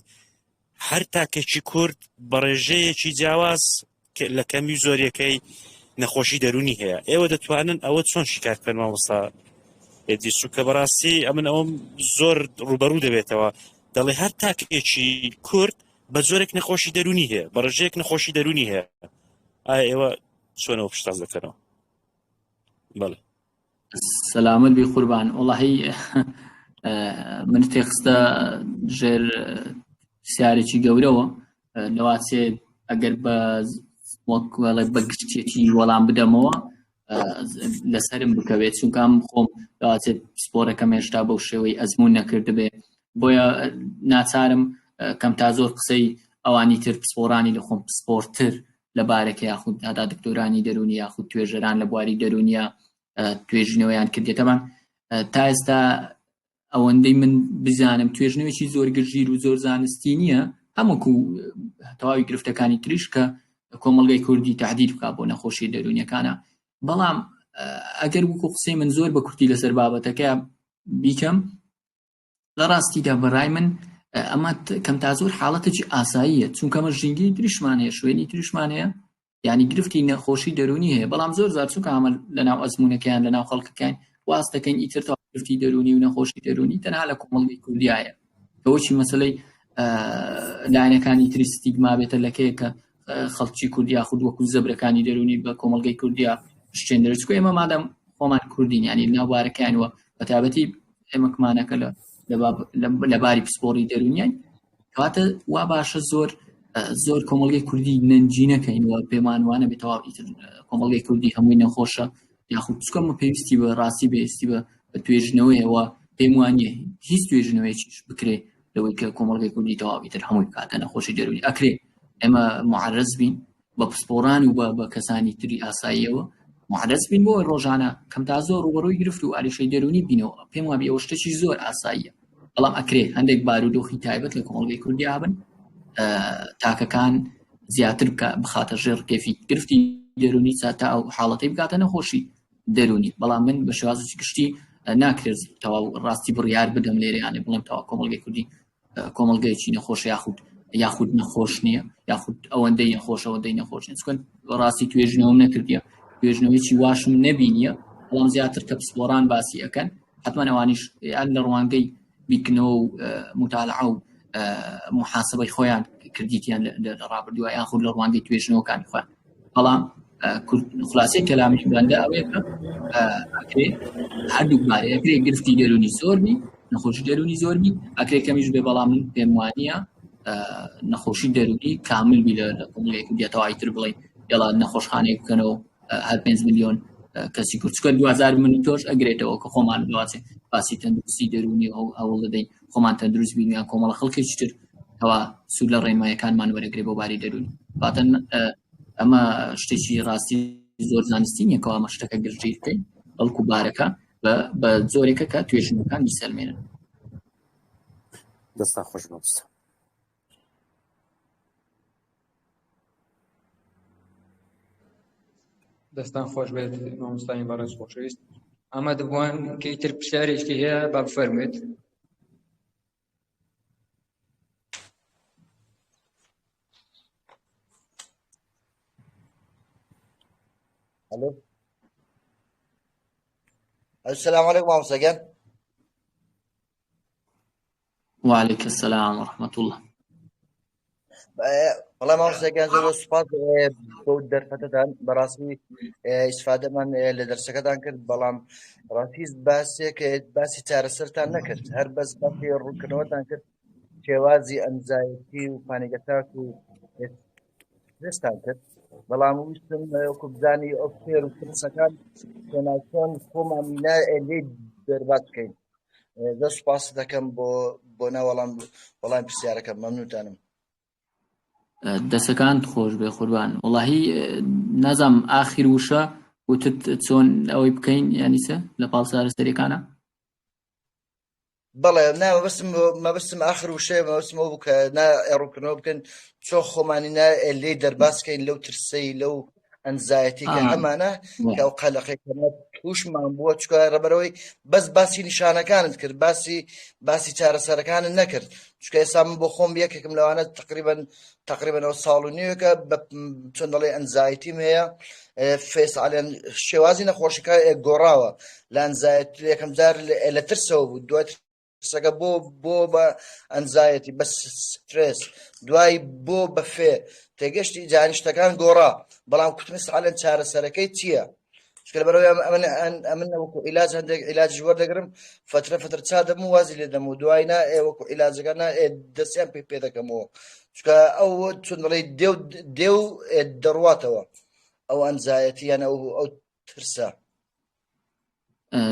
هەر تاکێکی کورد بە ڕێژەیەکی جیاواز لە کەمی و زۆریەکەی نەخۆشی دەرونی هەیە ئێوە دەتوانن ئەوە چۆن شیکار بکەن مامۆستا ئێدی سوکە بەڕاستی ئەمن ئەوم زۆر ڕوبەڕوو دەبێتەوە دەڵێ هەر تاکێکی کورد بە جۆرێک نەخۆشی دەرونی هەیە بە ڕێژەیەک نەخۆشی دەرونی هەیە ئایا ئێوە چۆنەوە پشتڕاست دەکەنەوە بەڵێ سەلامەت بی قوربان وەڵاهی من تێخستە ژێر پرسیارێکی گەورەوە لەواچێ ئەگەر بە وەک وەڵێ بە گشتێکی وەڵام بدەمەوە لەسرم بکەوێت چونکە ئەم خۆم لەواچێت پسپۆرەکەم هێشتا بەو شێوەی ئەزمون نەکردبێ بۆیە ناچارم کەم تا زۆر قسەی ئەوانی تر پسپۆرانی لە خۆم پسپۆرتر لە بارەکە یاخود هەتا دکتۆرانی دەرونی یاخود توێژەران لە بواری دەرونیە توێژینەوەیان کردێتەمان تا ئێستا ئەوەندەی من بزانم توێژنەوەیکی زۆر گرژیر و زۆر زانستی نییە هەمووکو تەواوی گرفتەکانی تریش کە کۆمەڵگەی کوردی تهدید بک بۆ نەخۆشی دەرونیەکانە بەڵام ئەگەر وەکو قسەی من زۆر بە کورتی لەسەر بابەتەکە بیکەم لە ڕاستیدا بەڕای من ئەمە کەم تا زۆر حاڵەتێکی ئاساییە چونکە ئەمە ژینگەی تریشمان هەیە شوێنی تریشمان هەیە یعنی گرفتی نەخۆشی دەرونی هەیە بەڵام زۆر زار چونکە ئەمە لەناو ئەزمونەکەیان لەناو خەڵکەکان واز دەکەین ئیتر تا گرفتی دەرونی و نەخۆشی دەرونی تەنها لە کۆمەڵگەی کوردیایە ئەوەی مەسلەی لایەنەکانی تری ستیگما بێتە لەکەیە کە خەڵکی کورد یاخود وەکو زەبرەکانی دەرونی بە کۆمەڵگەی کوردیا شتێندرێت چونکە ئێمە مادەم خۆمان کوردین یعنی ناو بارەکان وە بەتابەتی ئێمە کمانەکە لە لە باری پسپۆڕی دەرونیان کەواتە وا باشە زۆر زۆر کۆمەڵگەی کوردی نەنجی نەکەین و پێمان وانە بێ تەواو ئیتر کۆمەڵگەی کوردی هەمووی نەخۆشە یاخود چکەمە پێویستی بە ڕاستی بێستی بە توێژنەوەیەوە پێم وانە هیچ توێژنەوەیەکیش بکرێ لەوەی کە کۆمەڵگەی کوردی تەواو ئیتر هەمووی بکاتە نەخۆشی دەروونی ئەکرێ ئێمە معرض بین بە پسپۆڕان و بە کەسانی تری ئاساییەوە معرض بین بۆ ڕۆژانە کەم تا زۆر ڕوبەڕووی گرفت و ئاریشەی دەروونی بینەوە پێم وابی ئەوە شتێکی زۆر ئاساییە بەڵام ئەکرێ هەندێک بارودۆخی تایبەت لە کۆمەڵگەی کوردی هەبن تاکەکان زیاتر بکە بخاتە ژێر کێفی گرفتی دەرونی تا ئەو حاڵەتی بکاتە نەخۆشی دەرونی بەڵام من بە شێوازێکی گشتی ناکرێت تەواو ڕاستی بڕیار بدەم لێرەیانێ بڵێم تەوا کۆمەڵگەی کوردی کۆمەڵگەیەکی نەخۆش یاخود یاخود نەخۆش نییە یاخود ئەوەندەی نەخۆش ئەوەندەی نەخۆش نیە چکن ڕاستی توێژینەوەم نەکردیە توێژینەوەیکی واشم نەبینیە. بەڵام زیاتر کە پسپۆران باسی ئەکەن حتمما ئەوانیش یان لە ڕوانگەی بیرکردنەوە و موتالعە و محاسبەی خۆیان کردیتیان لە ڕابردووە یاخود لە ڕوانگەی توێژنەوەکانی خۆیان بەڵام خلاصەی کەلامی بەندە ئەوەیە کە ئەکرێ هەردوو بارێ ئەکرێ گرفتی دەرونی زۆر بی نەخۆشی دەرونی زۆر بی ئەکرێ کەمیش بێ بەڵام من پێم وانە نەخۆشی دەرونی کامل بی لە کۆمەڵێک بێتەوە تر بڵێ یاڵا نەخۆشخانەیەک بکەنەوە هەر 5 میلیۆن کەسی کورد چکە 2000 من تۆش ئەگرێتەوە کە خۆمان بواچێ باسی تەندروستی دەرونی ئەو هەوڵ دەدەین خۆمان تەندروست بین یان کۆمەڵە خەڵکێکی تر کەوا سوود لە ڕێنمایەکانمان وەرەگرێ بۆ باری دەروونی واتە ئەمە شتێکی ڕاستی زۆر زانستی نییە کەوا ئەمە شتەکە گرژی بکەین بەڵکو بارەکە بە جۆرێکە کە توێژینەوەکان بیسەلمێنن. دەستان خۆش مامۆستا. دەستان خۆش بێت مامۆستای بەڕێز خۆشەویست ئامادەبووان کە ئیتر پرسیارێکی هەیە با بفەرموێت. الو السلام عليكم مامۆستا گیان وعليك السلام ورحمة الله وەڵا مامۆستا گیان زۆر سوپاس بۆ دەرفەتەتان بەڕاستی ئیسفادەمان لە دەرسەکەتان کرد بەڵام ڕاستی باسێک باسی چارەسەرتان نەکرد هەر بەس باسی ڕوونکردنەوەتان کرد شێوازی anxiety و panic attack و دەستان کرد بەڵام ویستم وەکو بزانی ئەو fear و ترسەکان چۆناچۆن خۆمانی لێ دەرباز بکەین زۆر سوپاس دەکەم بۆ بۆ ناوەڵام وەڵام پرسیارەکەم مەمنونتانم دەسەکان خۆش بێ قوربان وڵی نازام ئاخیر وشە وتت چۆن ئەوەی بکەین یانیسە لە پاڵ چارەسەریەکانە بەڵێ نا مەبەستم مەبەستم ئاخر وشەیە مەبەستم ئەوە بوو کە نا ڕوونکردنەوە بکەن چۆن خۆمانی نا لێی دەرباز کەین لەو ترسەی لەو anxiety کە هەمانە کە ئەو قەلەقەی کە تووشمان بووە چکە ڕەبەرەوەی بەس باسی نیشانەکانت کرد باسی باسی چارەسەرەکانت نەکرد چکە ئێستا من بۆ خۆم یەکێکم لەوانە تقریبا تقریبا ئەو ساڵ و نیوێکە بە چۆن دەڵێ anxiety م هەیە فێسالێن شێوازی نەخۆشیەکە گۆڕاوە لە anxiety یەکەم جار لە ترسەوە بوو دوای ترسەکە بۆ بۆ بە anxiety بە سترێس دوای بۆ بە fear تێگەشتی جاری شتەکان گۆڕا بەڵام کوتم سالەن چارەسەرەکەی چییە؟ چونکە لەبەرئەوەی ئەمن ئەمن وەکو عیلاج هەندێک عیلاجش وەردەگرم فترە فترە چا دەبم و وازی لێ دەم و دوای نا ئێ وەکو عیلاجەکە نا ئێ دەستیان پێ پێ دەکەمەوە چونکە ئەو چون دەڵێی دێو دێو دەڕواتەوە ئەو anxiety یان ئەو ئەو ترسە.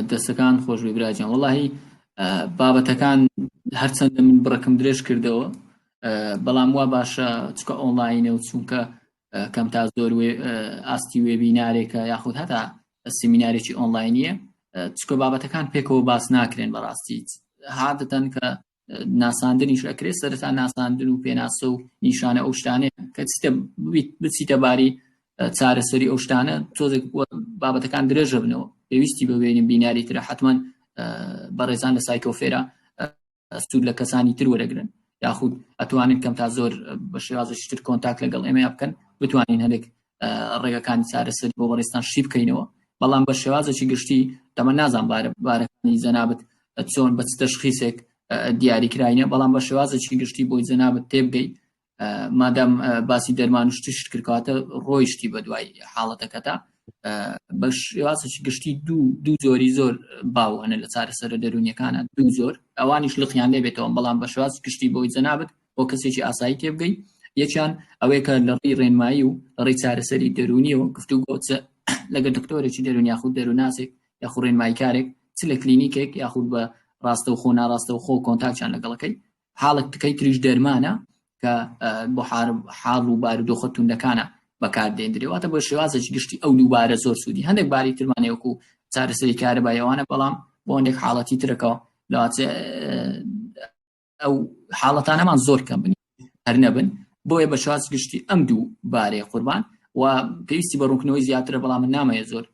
دەستەکان خۆشبێ براجان وەڵی بابەتەکان هەرچەندە من بڕەکەم درێژ کردەوە بەڵام وا باشە چکە ئۆنلاینە و چونکە کەم تا زۆر ئاستی webinar ێکە یاخود هەتا سیمینارێکی ئۆنلاینیە چکە بابەتەکان پێکەوە باس ناکرێن بەڕاستی هادەتەن کە ناساندنیش ئەکرێت سەرەتا ناساندن و پێناسە و نیشانە ئەو شتانەیە کە چیتە بچیتە باری چارەسەری ئەو شتانە تۆزێک بابەتەکان درێژە بنەوە پێویستی بە وێنیم بیناری ترە حتمما بەڕێزان لە سایکۆفێرا سوود لە کەسانی تر وەرەگرن یاخود ئەتوانن کەم تا زۆر بە شێوازێکی تر contact لەگەڵ ئێمە بکەن بتوانین هەندێک ڕێگەکانی چارەسەری بۆ بەڕێزتان شی بکەینەوە بەڵام بە شێوازێکی گشتی دەمە نازان بارە بارەکانی جەنابت چۆن بە چ تەشخیسێک دیاری کراینە بەڵام بە شێوازێکی گشتی بۆی جەنابت تێبگەی مادام باسی دەرمان و شتیشت کردکاتە ڕۆیشتی بە دوای حاڵەتەکەتا بە شێوازێکی گشتی دوو دوو جۆری زۆر باو هەنە لە چارەسەرە دەروونیەکانە دوو جۆر ئەوانیش لقیان لێ بێتەوە بەڵام بە شێواز گشتی بۆی جەنابت بۆ کەسێکی ئاسایی تێبگەی یەکیان ئەوەیە کە لە ڕێی ڕێنمایی و لە ڕێی چارەسەری دەروونیەوە گفتوگۆ چ لەگەڵ دکتۆرێکی دەروون یاخود دەروونناسێک یاخود ڕێنماییکارێک چ لە کلینیکێک یاخود بە ڕاستەوخۆ ناڕاستەوخۆ contact یان لەگەڵەکەی حاڵەتەکەی تریش دەرمانە کە بۆ حاڵ و بارودۆخە توندەکانە بەکاردێندرێ واتە بۆ شێوازێکی گشتی ئەو دووبارە زۆر سوودی هەندێک باری ترمانەیە وەکو چارەسەری کارەبای ئەوانە بەڵام بۆ هەندێک حاڵەتی ترەکەەوە لەواتێ ئەو حاڵەتانەمان زۆر کەم بن هەر نەبن بۆیە بە شێواز گشتی ئەم دوو بارەیە قوربان و پێویستی بە ڕوونکردنەوەی زیاترە بەڵام من نامەوێت زۆر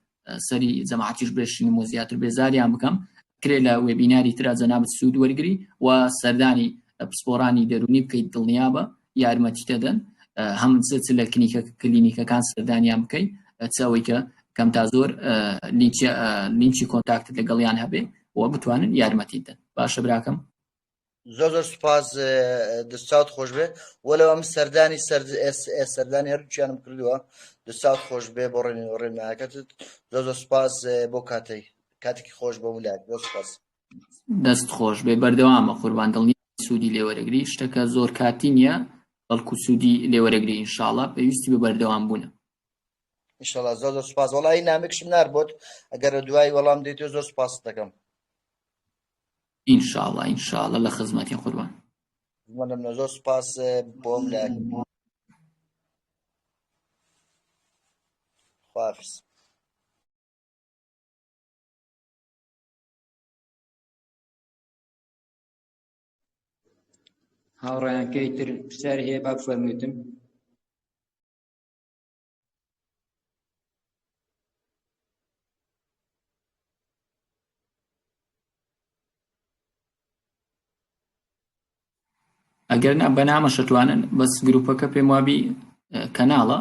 سەری جەماعەتیش بێشینم و زیاتر بێزاریان بکەم کرێ لە webinar ی ترا جەنابت سوود وەرگری و سەردانی پسپۆرانی دەرونی بکەیت دڵنیابە یارمەتی دەدەن هەم چ لە کلینیکە کلینیکەکان سەردانیان بکەیت چ ئەوەی کە کەم تا زۆر لینکی لینکی contact ت لەگەڵیان هەبێ و بتوانن یارمەتیت دەن باشە براکەم. زۆر زۆر سوپاس دەستچاوت خۆش بێ وەلو ئەم سەردانی سەر سەردانی هەردووکیانم کردووە دەستچاوت خۆش بێ بۆ ڕێن ڕێنمایەکەت زۆر زۆر سوپاس بۆ کاتێک کاتێکی خۆش بۆ مولات زۆر سوپاس. دەست خۆش بێ بەردەوامە قوربان دڵنیا سوودی لێوەرەگری شتەکە زۆر کاتی نییە بەڵکو سوودی لێوەرەگری ئینشاڵا پێویستی بە بەردەوام بوونە. ئینشەڵا زۆر زۆر سوپاس وەڵی نامێکشم نار بۆت ئەگەر دوای وەڵام دێتەوە زۆر سوپاست دەکەم. ئینشاڵا ئینشاڵا لە خزمەتی قوربان. مەمنونم زۆر سوپاس بۆم لە خواحافظ. هاوڕێیان کەی تر پرسیاری هەیە با بفەرموویتن. ئەگەر نا بەنامە شەتوانن بەس گروپەکە پێم وابی کەناڵە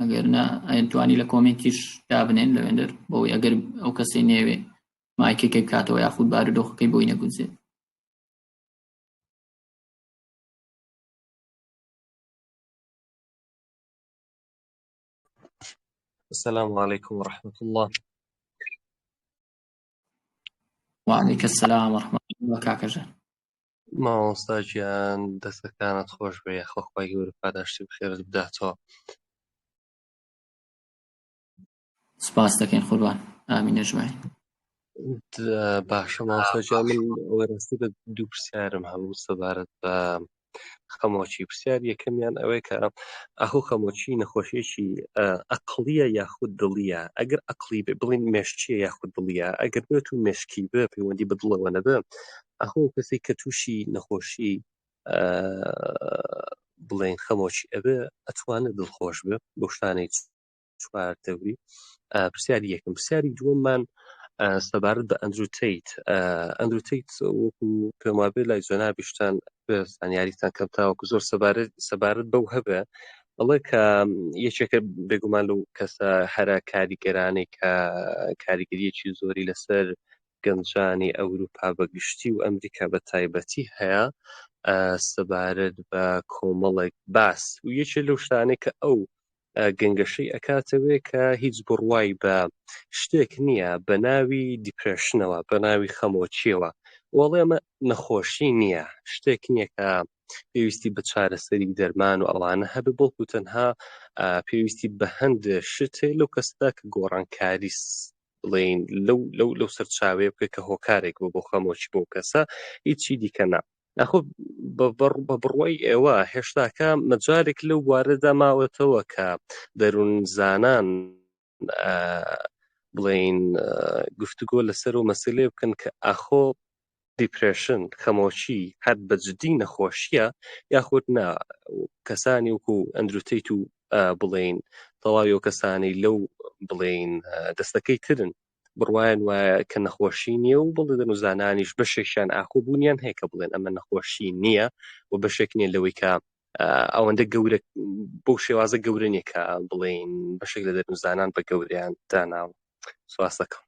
ئەگەر نا ئەتوانی لە کۆمنتیش دابنێن لەوێندەر بۆی ئەگەر ئەو کەسەی نێوێ مایکەکەی بکاتەوە یاخود بارودۆخەکەی بۆی نەگونجێت. السلام عليكم ورحمة الله. وعليك السلام ورحمة الله کاکە ژیان. مامۆستا گیان دەستەکانت خۆش بێ یاخوا خوای گەورە پاداشتی بەخێرت بداتەوە. سپاس دەکەین قوربان ئامین ئەجمعین. باشە مامۆستا گیان من ئەوەی ڕاستی بە دوو پرسیارم هەبوو سەبارەت بە خەمۆکی پرسیار یەکەمیان ئەوەیە کە ئاخۆ خەمۆکی نەخۆشیێکی ئەقڵیە یاخود دڵیە ئەگەر ئەقلی بێ بڵین مێشکیە یاخود دڵیە ئەگەر بێت و مێشکی بێ پەیوەندی بە دڵەوە نەبێ ئاخۆ کەسێک کە تووشی نەخۆشی بڵێن خەمۆکی ئەبێ ئەتوانێت دڵخۆش بێ بۆ شتانەی چوار دەوری پرسیاری یەکەم پرسیاری دووەممان سەبارەت بە ئەندرو تیت ئەندرو تیت وەکو پێم وابێ لای جەنابیشتان زانیاریتان کەم تاوەکو زۆر سەبارەت سەبارەت بەو هەبێ ئەڵێ کە یەکێکە بێگومان لەو کەسە هەرە کاریگەرانەی کە کاریگەریەکی زۆری لەسەر گەنجانی ئەوروپا بە گشتی و ئەمریکا بە تایبەتی هەیە سەبارەت بە کۆمەڵێک باس و یەکێ لەو شتانەی کە ئەو گەنگەشەی ئەکاتەوێ کە هیچ بڕوای بە شتێک نییە بە ناوی depression ەوە بە ناوی خەمۆکیەوە وەڵێ ئەمە نەخۆشی نییە شتێک نییە کە پێویستی بە چارەسەری دەرمان و ئەوانە هەبێ بەڵکو تەنها پێویستی بە هەندێ شت هەیە لەو کەسدا کە گۆڕانکاری بڵین لەو لەو لەو سەرچاوەیە بکە کە هۆکارێک بۆ بۆ خەمۆکی بۆ کەسە هیچی دیکە نا ئاخۆ بە بڕوای ئێوە هێشتاکە مەجارێک لەو بوارەدا ماوەتەوە کە دەروونزانان بڵین گفتوگۆ لەسەر و مەسلێ بکەن کە ئاخۆ depression خەمۆکی هەر بە جدی نەخۆشیە یاخود نا کەسانی وەکو ئەندرو تەیت و بڵین تەواوی و کەسانی لەو بڵین دەستەکەی ترن بڕوایان وایە کە نەخۆشی نییە و بڵێ دەروونزانانیش بەشێکیان ئاخۆ بوونیان هەیە کە بڵێن ئەمە نەخۆشی نییە و بەشێک نییە لەوەی کە ئەوەندە گەورە بەو شێوازە گەورە نییە کە بڵێن بەشێک لە دەروونزانان بە گەوریان داناوە سواس دەکەم.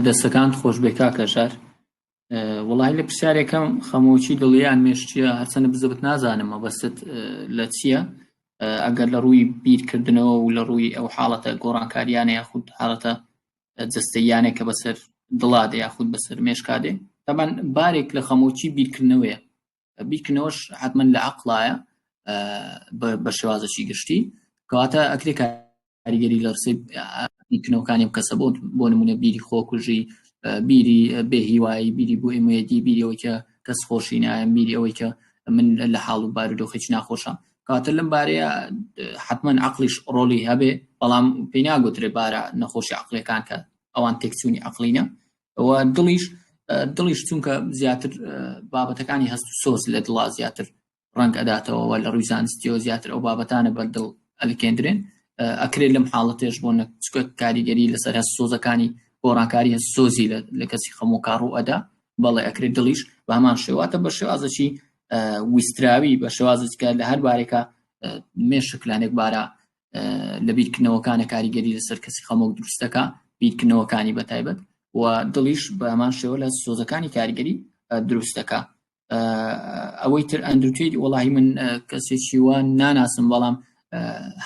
دەستەکانت خۆشبێ کاکە ژار وەڵی لە پرسیارێکم خەمۆکی دڵیان مێشتیە هەرچەنە بزبت نازانم مەبەستت لە چییە ئەگەر لە ڕووی بیرکردنەوە و لە ڕووی ئەو حاڵەتە گۆڕانکاریانە یاخود حاڵەتە جەستەییانە کە بەسەر دڵا دێ یاخود بەسەر مێشکا دێ تەبان بارێک لە خەمۆکی بیرکردنەوەیە بیرکردنەوەش حتمما لە عقڵایە بە شێوازەکی گشتی کەواتە ئەکرێ کاریگەری لە ڕسەی بیرکردنەوەکانی ئەم کەسە بۆ بۆ نمونە بیری خۆکوژی بیری بێهیوایی بیری بۆ ئێمەیەتی بیری ئەوەی کە کەس خۆشی نایەم بیری ئەوەی کە من لە حاڵ و بارودۆخێکی ناخۆشم کاتە لەم بارەیە حتمما عقلیش ڕۆڵی هەبێ بەڵام پێی ناگوترێ بارە نەخۆشی عقلەکان کە ئەوان تێکچوونی عقلینە و دڵیش دڵیش چونکە زیاتر بابەتەکانی هەست و سۆز لە دڵا زیاتر ڕەنگ ئەداتەوە و لە ڕووی زانستیەوە زیاتر ئەو بابەتانە بەر دڵ ئەلکێندرێن ئەکرێت لەم حاڵەتێش بۆ چکە کاریگەری لەسەر هەست سۆزەکانی گۆڕانکاری هەست سۆزی لە کەسی خەمۆکار ڕوو ئەدا بەڵێ ئەکرێت دڵیش بە هەمان شێواتە بە شێوازەکی ویستراوی بە شێوازێکە لە هەر بارێکە مێشک لانێک بارە. لە بیرکردنەوەکانە کاریگەری لەسەر کەسی خەمۆک دروستەکە بیرکردنەوەکانی بەتایبەت و دڵیش بە هەمان شێوە لە سۆزەکانی کاریگەری دروستەکە ئەوەی تر ئەندروتێت وەڵی من کەسێکی وا ناناسم بەڵام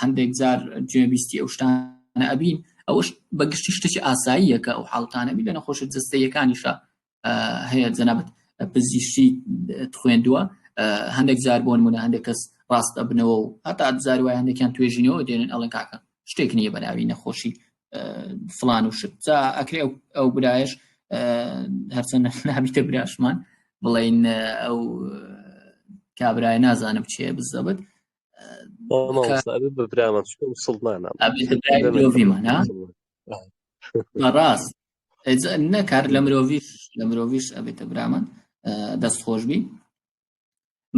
هەندێک جار گوێبیستی ئەو شتانە ئەبین ئەوەش بەگشتی شتێکی ئاساییە کە ئەو حاڵتانە بی لە نەخۆشە جەستەیەکانیشە هەیە جەنابەت پزیشتی خوێندووە هەندێک جار بۆن منە هەندێک کەس ڕاست ئەبنەوە و هەتا جار وای هەندێکیان توێژینەوە دێنن ئەڵێن کاکە شتێک نییە بە ناوی نەخۆشی فلان و شت جا ئەکرێ ئەو برایش هەرچەند نابیتە براشمان بڵین ئەو کابرای نازانم چێ بزەبت برامان مسلمانە مرۆڤیمان ڕاست نەکار لە مرۆڤیش لە مرۆڤیش ئەبێتە برامان دەست خۆشببی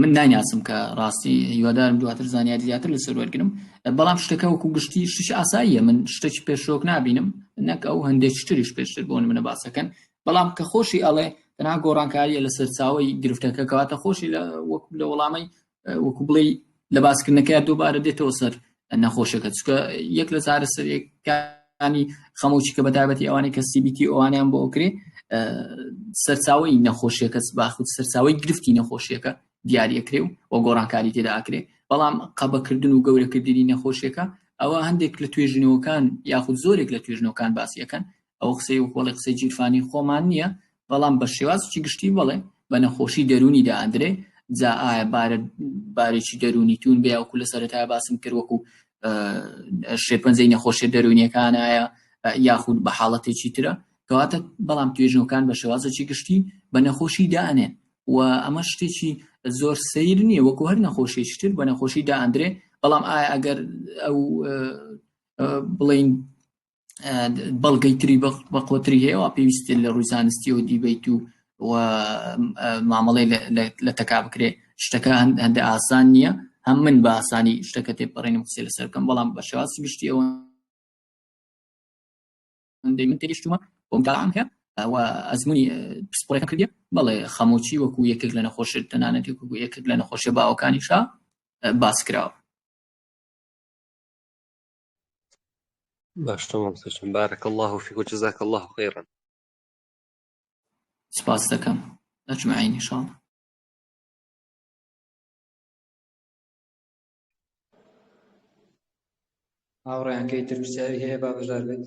من نایناسم کە ڕاستی هیوادارم دواتر زانیاری زیاتر لەسەر وەرگرم بەڵام شتەکە وەکو گشتی شتێکی ئاساییە من شتێکی پێشۆک نابینم نەک ئەو هەندێک شتریش پێشتر بۆ منە باسەکەن بەڵام کە خۆشی ئەڵێ تەنها گۆڕانکاریە لە سەرچاوی گرفتەکە کەواتە خۆشی لە وەکو لە وەڵامەی وەکو بڵێ لە باسکردنەکەی دووبارە دێتەوە سەر نەخۆشەکە چکە یەک لە چارەسەرەکانی خەمۆکی کە بەتایبەتی ئەوانەی کە CBT ئەوانیان بۆ ئەکرێ سەرچاوی نەخۆشیەکە باخود سەرچاوی گرفتی نەخۆشیەکە دیاریەکرێ و و گۆڕانکاری تێدا ئەکرێ بەڵام قەبەکردن و گەورەکردنی نەخۆشیەکە ئەوە هەندێک لە توێژینەوەکان یاخود زۆرێک لە توێژنەوەکان باسیەکەن ئەو قسەی وەکۆڵی قسەی جیرفانی خۆمان نییە بەڵام بە شێوازێکی گشتی بەڵێ بە نەخۆشی دەروونی دائەندرێ جا ئایا بارە بارێکی دەروونی توون بێ وەکو لە سەرەتا باسم کرد وەکو شێرپەنجەی نەخۆشیە دەروونیەکان ئایا یاخود بە حاڵەتێکی ترە کەواتە بەڵام توێژینەوەکان بە شێوازێکی گشتی بە نەخۆشی دائەنێن و ئەمە شتێکی زۆر سەیر نییە وەکو هەر نەخۆشیێکی تر بە نەخۆشی دائەندرێ بەڵام ئایا ئەگەر ئەو بڵین بەڵگەی تری بەقوتری هەیە وا پێویستە لە ڕووی زانستیەوە دیبیت و و مامەڵەی لە تەکا بکرێ شتەکە هەندە ئاسان نییە هەم من بە ئاسانی شتەکە تێپەڕێنم قسەی لەسەر بکەم بەڵام بە شێوازی گشتی ئەوە هەندەی من تێگەشتومە بۆ متابعەم هەیە و ئەزمموی پسپۆڕەکەم کردیە بەڵێ خەمۆکی وەکو یەکێک لە نەخۆشی تەنانەت وەکو یەکێک لە نەخۆشیە باوەکانیشە باس کراوە باشە مامۆستا جان بارك الله فيك وجزاك الله خيرا سپاس دەکەم ئەجمعین ان شاء الله هاوڕێیان کەی تر پرسیاری هەیە با بەشدار بێت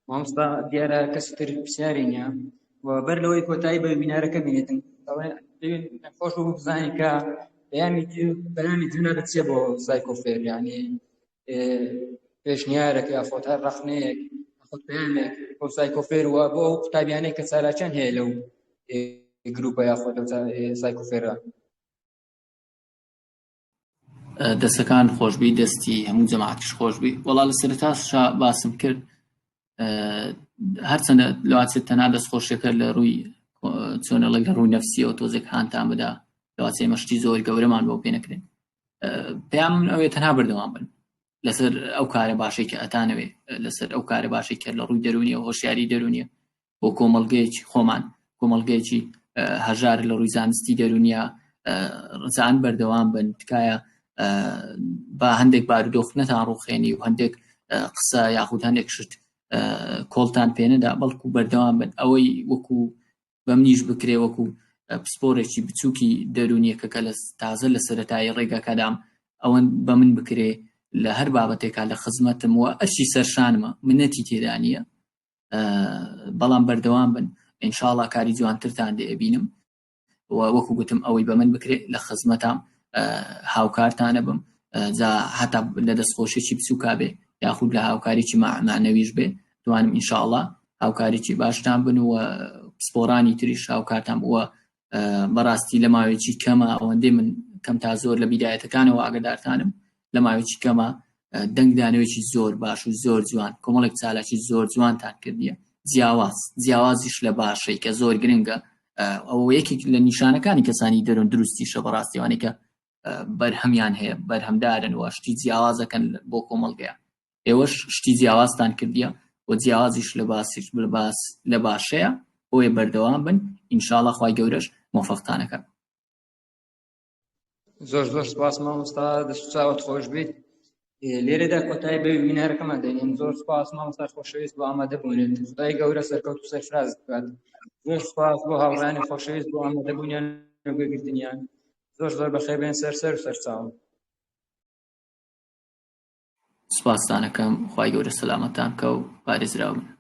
مامۆستا دیارە کەسی تر پرسیاری نییە و بەر لەوەی کۆتایی بە وێبینارەکە بینێتن خۆش بوو بزانین کە پەیامی پەیامی جنابت چییە بۆ سایکۆفێر یعنی پێشنیارێک یاخۆت هەر ڕەخنەیەک یاخود پەیامێک بۆ سایکۆفێر و بۆ ئەو قوتابیانەی کە چالاکیان هەیە لەو گروپە یاخۆ لەو سایکۆفێرە. دەستەکان خۆشبی دەستی هەموو جەماعەتیش خۆشبی وەڵا لە سەرەتاشا باسم کرد هەرچەندە لەواچێت تەنها دەست خۆشیەکە لە ڕووی چۆنەڵێک لە ڕووی نەفسیەوە تۆزێک هاانتان بدا لەواچێ ئێمە شتی زۆر گەورەمان بۆ پێ نەکرێن پەیام من ئەوێ تەنها بەردەوام بن لەسەر ئەو کارە باشەی کە ئەتانەوێ لەسەر ئەو کارە باشەی کە لە ڕووی دەرونیە هۆشیاری دەرونیە بۆ کۆمەڵگەیەکی خۆمان کۆمەڵگەیەکی هەژار لە ڕووی زانستی دەرونیە ڕزان بەردەوام بن تکایە با هەندێک بارودۆخ نەتان ڕوخێنی و هەندێک قسە یاخود هەندێک شت کۆڵتان پێنەدا بەڵکو بەردەوام بن ئەوەی وەکو بەمنیش بکرێ وەکو پسپۆرێکی بچووکی دەرونیەکە کە لە تازە لە سەرەتایی ڕێگاکەدام ئەوەند بە من بکرێ لە هەر بابەتێکا لە خزمەتم و ئەرکی سەرشانمە منەتی تێدا نییە بەڵام بەردەوام بن ئینشاڵا کاری جوانترتان دێ ئەبینم و وەکو گوتم ئەوەی بە من بکرێ لە خزمەتام هاوکارتانە بم جا هەتا لە دەستخۆشیی بچووکا بێ یاخود لە هاوکاریی مەعنەویش بێ توانم ئینشاءڵا هاوکاریی باشتان بن و پسپۆرانی تریش هاوکارتان بووە بەڕاستی لە ماوەیەکی کەمە ئەوەندەی من کەم تا زۆر لە بیدایەتەکانەوە ئاگدارتانم لە ماوەیەکی کەمە دەنگدانەوەیکی زۆر باش و زۆر جوان کۆمەڵێک چالاکی زۆر جوانتان کردیە جیاواز جیاوازیش لە باشەی کە زۆر گرنگە ئەوە یەکێک لە نیشانەکانی کەسانی دەروون دروستیشە بەڕاستیوانی کە بەرهەمیان هەیە بەرهەمدارن و شتی جیاوازەکەن بۆ کۆمەڵگەیە ئێوەش شتی جیاوازتان کردیە. و جیاوازیش لە باسیش لە باس لە باشەیە بۆیە بەردەوام بن ئینشاڵا خوای گەورەش مۆفەقتانەکە. زۆر زۆر سپاس مامۆستا دەست و چاوت خۆش بیت لێرەدا کۆتایی بە ویبینارەکەمان دێنین زۆر سپاس مامۆستا خۆشەویست بۆ ئامادەبوونت خدای گەورە سەرکەوت و سەرفراز بکات زۆر سپاس بۆ هاوڕێیانی خۆشەویست بۆ ئامادەبوونیان و گوێگرتنیان زۆر زۆر بەخێر بێن سەر سەر و سەرچاوم. سپاستان ئەکەم خوای گەورە سەلامەتتان بکا و پارێزراو بن.